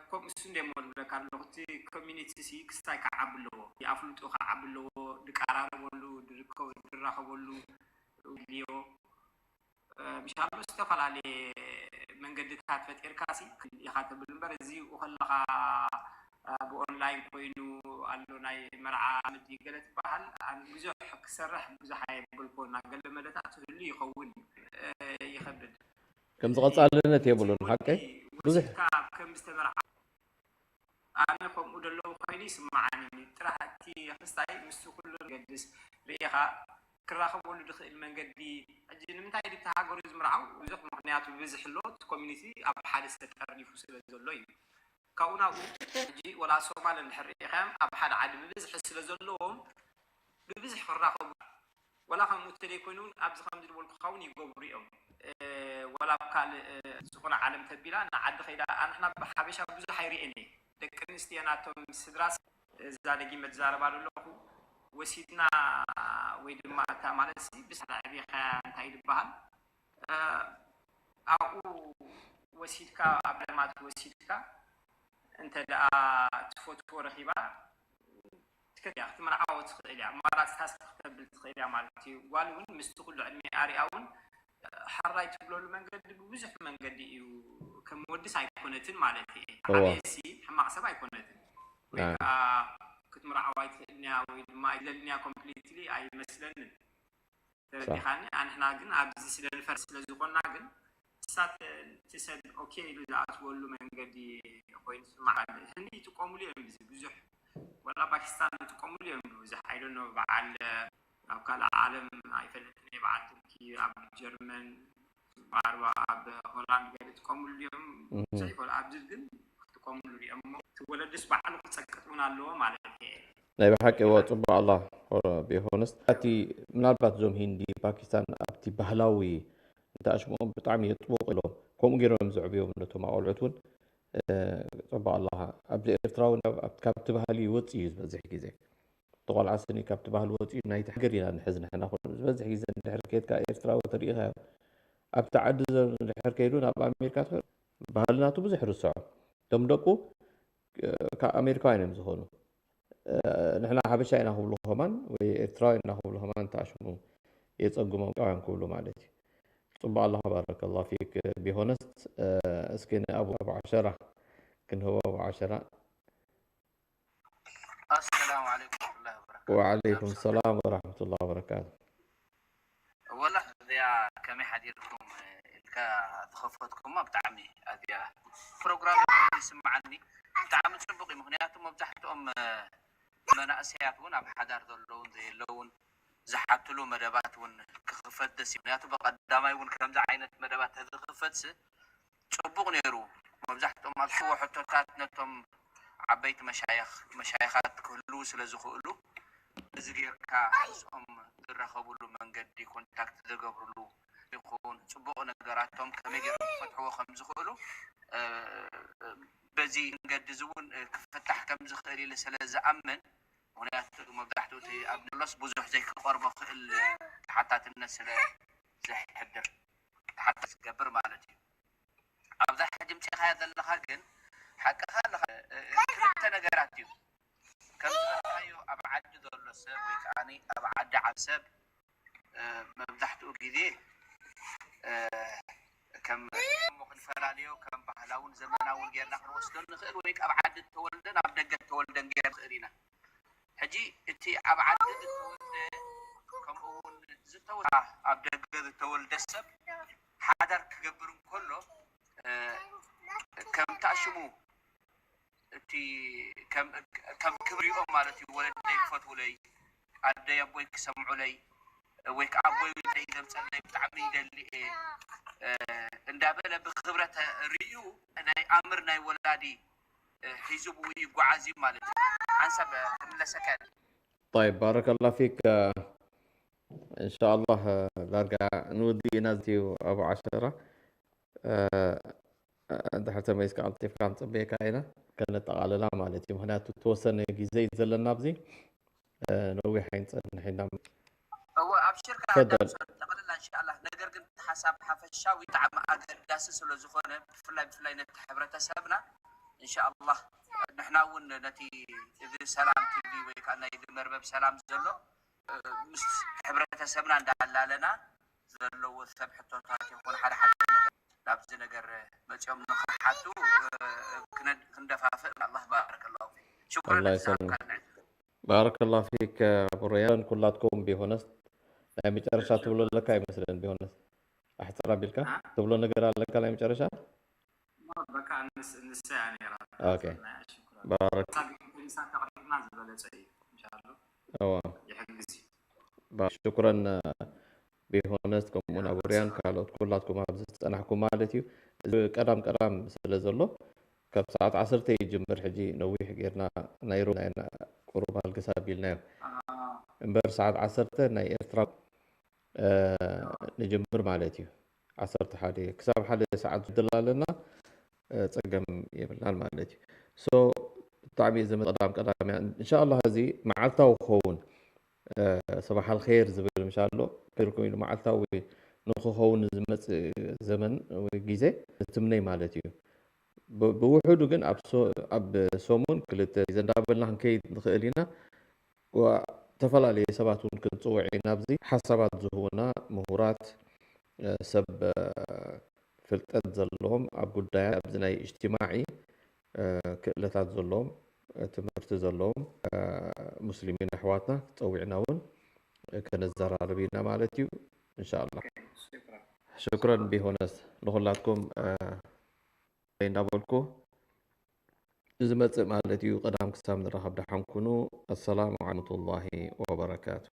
ከምኡ እሱ እንደ ሞ ዝብለካ ኣለኹ እቲ ኮሚኒቲ ሲ ክስታይ ክዓቢ ኣለዎ ይኣፍልጡ ክዓቢ ኣለዎ ድቀራረበሉ ድርከቡ ድራኸበሉ ድልዮ ምሻሎ ዝተፈላለየ መንገድታት ፈጢርካ ሲ ኢኻ ትብል እምበር እዚ ከለኻ ብኦንላይን ኮይኑ ኣሎ ናይ መርዓ ምዲ ገለ ትበሃል ብዙሕ ክሰርሕ ብዙሕ ኣየበልኮና ገለ መለታት ህሉ ይኸውን ይኸብድ ከምዚ ቀፃልነት የብሉን ሓቀይ ብዙሕ ከም ዝተመርዓ ኣነ ከምኡ ደለዉ ኮይኑ ይስምዓኒ ጥራሕ እቲ ክስታይ ምስ ኩሉ ገድስ ርኢኻ ክራኸበሉ ዝኽእል መንገዲ ሕጂ ንምንታይ ድብቲ ሃገሩ ዝምርዓው ብዙሕ ምክንያቱ ብዝሕ ኣሎ እቲ ኮሚኒቲ ኣብ ሓደ ዝተጠርኒፉ ስለ ዘሎ እዩ ካብኡ ናብኡ ሕጂ ወላ ሶማል እንድሕር ርኢኻዮም ኣብ ሓደ ዓዲ ብብዝሒ ስለ ዘለዎም ብብዝሒ ክራኸቡ፣ ወላ ከምኡ እንተደይኮይኑ እውን ኣብዚ ከምዚ ዝበልኩኻ እውን ይገብሩ እዮም። ወላ ኣብ ካልእ ዝኾነ ዓለም ተቢላ ንዓዲ ከይዳ ኣንሕና ብሓበሻ ብዙሕ ኣይርእየን እየ። ደቂ ኣንስትዮ ናቶም ስድራስ እዛ ደጊመ ዝዛረባ ዘለኹ ወሲድና ወይ ድማ እታ ማለት ሲ ብሳላ ዕቤኻያ እንታይ ዝበሃል ኣብኡ ወሲድካ ኣብ ለማት ወሲድካ እንተ ደኣ ትፈትዎ ረኺባ ትከትያ ክትምርዓዎ ትኽእል እያ። ኣማራፅታት ክትብል ትኽእል እያ ማለት እዩ። ጓል እውን ምስቲ ኩሉ ዕድሜ ኣሪኣ እውን ሓራይ ትብለሉ መንገዲ ብብዙሕ መንገዲ እዩ። ከም ወድስ ኣይኮነትን ማለት እየ። ዓበየሲ ሕማቕ ሰብ ኣይኮነትን ወይ ከዓ ክትምርዓዋ ኣይትኽእልን እያ ወይ ድማ ኣይደልን እያ ኮምፕሊትሊ ኣይመስለንን። ተረዲኻኒ? ኣንሕና ግን ኣብዚ ስለ ንፈር ስለ ዝኾንና ግን እሳት እቲ ሰብ ኦኬ ኢሉ ዝኣትወሉ መንገዲ ኮይኑ ዝስማዕ። ህንዲ ይጥቀሙሉ እዮም እዚ ብዙሕ፣ ወላ ፓኪስታን ይጥቀሙሉ እዮም ብዙሕ። I don't know በዓል ኣብ ካልእ ዓለም ኣይፈልጥን እየ። በዓል ቱርኪ ኣብ ጀርመን በዓል ኣብ ሆላንድ ገለ ይጥቀሙሉ እዮም ብዙሕ ይፈል ኣብዚ ግን ክጥቀሙሉ እዮም። እቲ ወለድስ ባዕሉ ክፀቅጥ እውን ኣለዎ ማለት እየ። ናይ ብሓቂ እዎ ፅቡቅ ኣላ ቢሆንስት እቲ ምናልባት እዞም ሂንዲ ፓኪስታን ኣብቲ ባህላዊ እንተኣሽምኦም ብጣዕሚ የጥብቁ ኣለዎም ከምኡ ገይሮም ዘዕብዮም ነቶም ኣቆልዑት እውን ፅቡቅ ኣላ ኣብዚ ኤርትራዊ ካብቲ ባህሊ ይወፅእ እዩ ዝበዝሕ ግዜ ተቆልዓ ስኒ ካብቲ ባህሊ ወፂኡ ናይቲ ሃገር ኢና ንሕዝ ንሕና ዝበዝሕ ግዜ እንድሕር ኬድካ ኤርትራዊ ተሪኢኻዮ ኣብቲ ዓዲ እንድሕር ከይዱ ናብ ኣሜሪካ ትኽእል ባህልናቱ ብዙሕ ርስዖ እቶም ደቁ ካብ ኣሜሪካውያን እዮም ዝኾኑ ንሕና ሓበሻ ኢና ክብሉ ከማን ወይ ኤርትራውያን ኢና ክብሉ ከማን ተኣሽሙ የፀግሞም ቃውያን ክብሉ ማለት እዩ ፅቡቅ ኣለኻ ባረከላ ፊክ ቢሆነስት እስኪ ንኣቡ ኣቡ ዓሸራ ክንህቦ ኣቡ ዓሸራ ኣሰላሙ ዓለይኩም ወረሕመቱላሂ ወበረካቱ። ወዓለይኩም ሰላም ወረሕመቱላሂ ወበረካቱ። ወላ እዚኣ ከመይ ሓዲርኩም ኢልካ ዝኸፈትኩማ ብጣዕሚ ኣዚኣ ፕሮግራም ይስምዓኒ ብጣዕሚ ፅቡቅ እዩ። ምክንያቱ መብዛሕትኦም መናእሰያት እውን ኣብ ሓዳር ዘለውን ዘየለውን ዝሓትሉ መደባት እውን ክኽፈት ደስ እዩ። ምክንያቱ ብቀዳማይ እውን ከምዚ ዓይነት መደባት ተዝኽፈትስ ፅቡቕ ነይሩ። መብዛሕትኦም ኣልሕዎ ሕቶታት ነቶም ዓበይቲ መሻይኽ መሻይኻት ክህልዉ ስለ ዝኽእሉ እዚ ጌርካ ምስኦም ዝራኸብሉ መንገዲ ኮንታክት ዝገብርሉ ይኹን ፅቡቕ ነገራቶም ከመይ ገይሮም ክፈትሕዎ ከም ዝኽእሉ በዚ መንገዲ እዚ እውን ክፍታሕ ከም ዝኽእል ኢለ ስለ ዝኣምን ምኽንያቱ መብዛሕትኡ እቲ ኣብ ሎስ ብዙሕ ዘይክቐርቦ ክእል ተሓታትነት ስለ ዘሕድር ተሓታቲ ዝገብር ማለት እዩ። ኣብዛ ሕጂ ምፅእኻያ ዘለኻ ግን ሓቅኻ ኣለኻ። ክልተ ነገራት እዩ ከም ዝበልካዮ ኣብ ዓዲ ዘሎ ሰብ ወይ ከዓ ኣብ ዓዲ ዓብ ሰብ መብዛሕትኡ ግዜ ከም እሞ ክንፈላልዮ ከም ባህላውን ዘመናውን ጌርና ክንወስዶ ንኽእል ወይ ኣብ ዓዲ እተወልደን ኣብ ደገ እተወልደን ጌር ንኽእል ኢና። ሕጂ እቲ ኣብ ዓዲ ዝተወልደ ከምኡ እውን ዝተወ ኣብ ደገ ዝተወልደ ሰብ ሓዳር ክገብር እንከሎ ከምታ ሽሙ እቲ ከም ክብሪኦም ማለት እዩ ወለደይ ክፈትውለይ ኣደይ ኣቦይ ክሰምዑለይ ወይ ከዓ ኣቦይ ወደይ ዘምፀለይ ብጣዕሚ ይደሊ እየ እንዳበለ ብክብረት ርእዩ ናይ ኣምር ናይ ወላዲ ሒዙ ብኡ ይጓዓዝ እዩ ማለት እዩ። ሓንሳብ ክምለሰካ طيب بارك الله فيك إن شاء الله ዳርጋ ንውዲ ኢና ዝትዩ ኣቡ ዓሸራ ድሕር ተመይስካ ቀልጢፍካ ክንፅበየካ ኢና ከነጠቓልላ ማለት እዩ ምክንያቱ ተወሰነ ግዜ እዩ ዘለና ኣብዚ ነዊሕ ኣይንፀንሕ ኢና እወ ኣብሽርካ ተፈደል ጠቕልላ እንሻላ ነገር ግን ሓሳብ ሓፈሻዊ ብጣዕሚ ኣገዳሲ ስለ ዝኾነ ብፍላይ ብፍላይ ነቲ ሕብረተሰብና እንሻላ ንሕና እውን ነቲ እዚ ሰላም ቲቪ ወይ ከዓ ናይ መርበብ ሰላም ዘሎ ምስ ሕብረተሰብና እንዳላለና ዘለዎ ሰብ ሕቶታት ይኹን ሓደ ሓደ ነገር ናብዚ ነገር መፂኦም ንክሓቱ ክንደፋፍእ ኣላ ባረከላሁ ፊክ ሽኩረን ኣላ ይሰልም ባረከላሁ ፊክ ኣቡ ረያን ኩላትኩም ቢሆነስት ናይ መጨረሻ ትብሎ ኣለካ ይመስለን ቢሆነስት ኣሕፅር ኣቢልካ ትብሎ ነገር ኣለካ ናይ መጨረሻ በቃ ንስ- ንሳ እያ ነይራ ኦኬ ናይ ሽኩረን ባረክ ሳቢቅ ንሳ ተቕሪብና ዝበለፀ እዩ እንሻላ እዋ ይሕግዝ እዩ ባ- ሽኩረን ቢሆነስት ከምኡውን ኣቡ ረያን ካልኦት ኩላትኩም ኣብዚ ዝፀናሕኩም ማለት እዩ እዚ ቀዳም ቀዳም ስለ ዘሎ ካብ ሰዓት ዓሰርተ ይጅምር። ሕጂ ነዊሕ ጌርና ናይ ሮብ ናይ ቁሩብ ሃልክስ ኣቢልናዮ። እምበር ሰዓት ዓሰርተ ናይ ኤርትራ፣ እ፣ ንጅምር ማለት እዩ። ዓሰርተ ሓደ ክሳብ ሓደ ሰዓት ዝድል ኣለና፣ እ፣ ጸገም የብልናን ማለት እዩ። ሶ ብጣዕሚ እዚ ቀዳም ቀዳም እያ። እንሻኣላህ እዚ መዓልታዊ ክኸውን፣ እ፣ ሰባሕ ኣልኸይር ዝብል ምሻሎ ከይርኩም ኢሉ መዓልታዊ ንክኸውን ዝመጽእ ዘመን ወይ ግዜ ንትምነይ ማለት እዩ። ብ-፣ ብውሑዱ ግን ኣብ ሶ-፣ ኣብ ሰሙን ክልተ ግዜ እንዳበልና ክንከይድ ንኽእል ኢና። ዋ-፣ ዝተፈላለዩ ሰባት እውን ክንጽውዕ ኢና። ኣብዚ ሓሳባት ዝህቡና ምሁራት፣ እ፣ ሰብ፣ እ፣ ፍልጠት ዘለዎም ኣብ ጉዳያት ኣብዚ ናይ እጅትማዒ፣ እ፣ ክእለታት ዘለዎም፣ እ፣ ትምህርቲ ዘለዎም፣ እ፣ ሙስሊሚን ኣሕዋትና ጸዊዕና እውን ከነዘራርብ ኢና ማለት እዩ። እንሻኣላህ። ሽክረን ቢሆነስ ንኹላትኩም፣ እ፣ እንዳበልኩ ዝመጽእ ማለት እዩ። ቀዳም ክሳብ ንራኸብ ደሓን ኩኑ። ኣሰላሙ ዓለይኩም ወረሕመቱላሂ ወበረካቱ።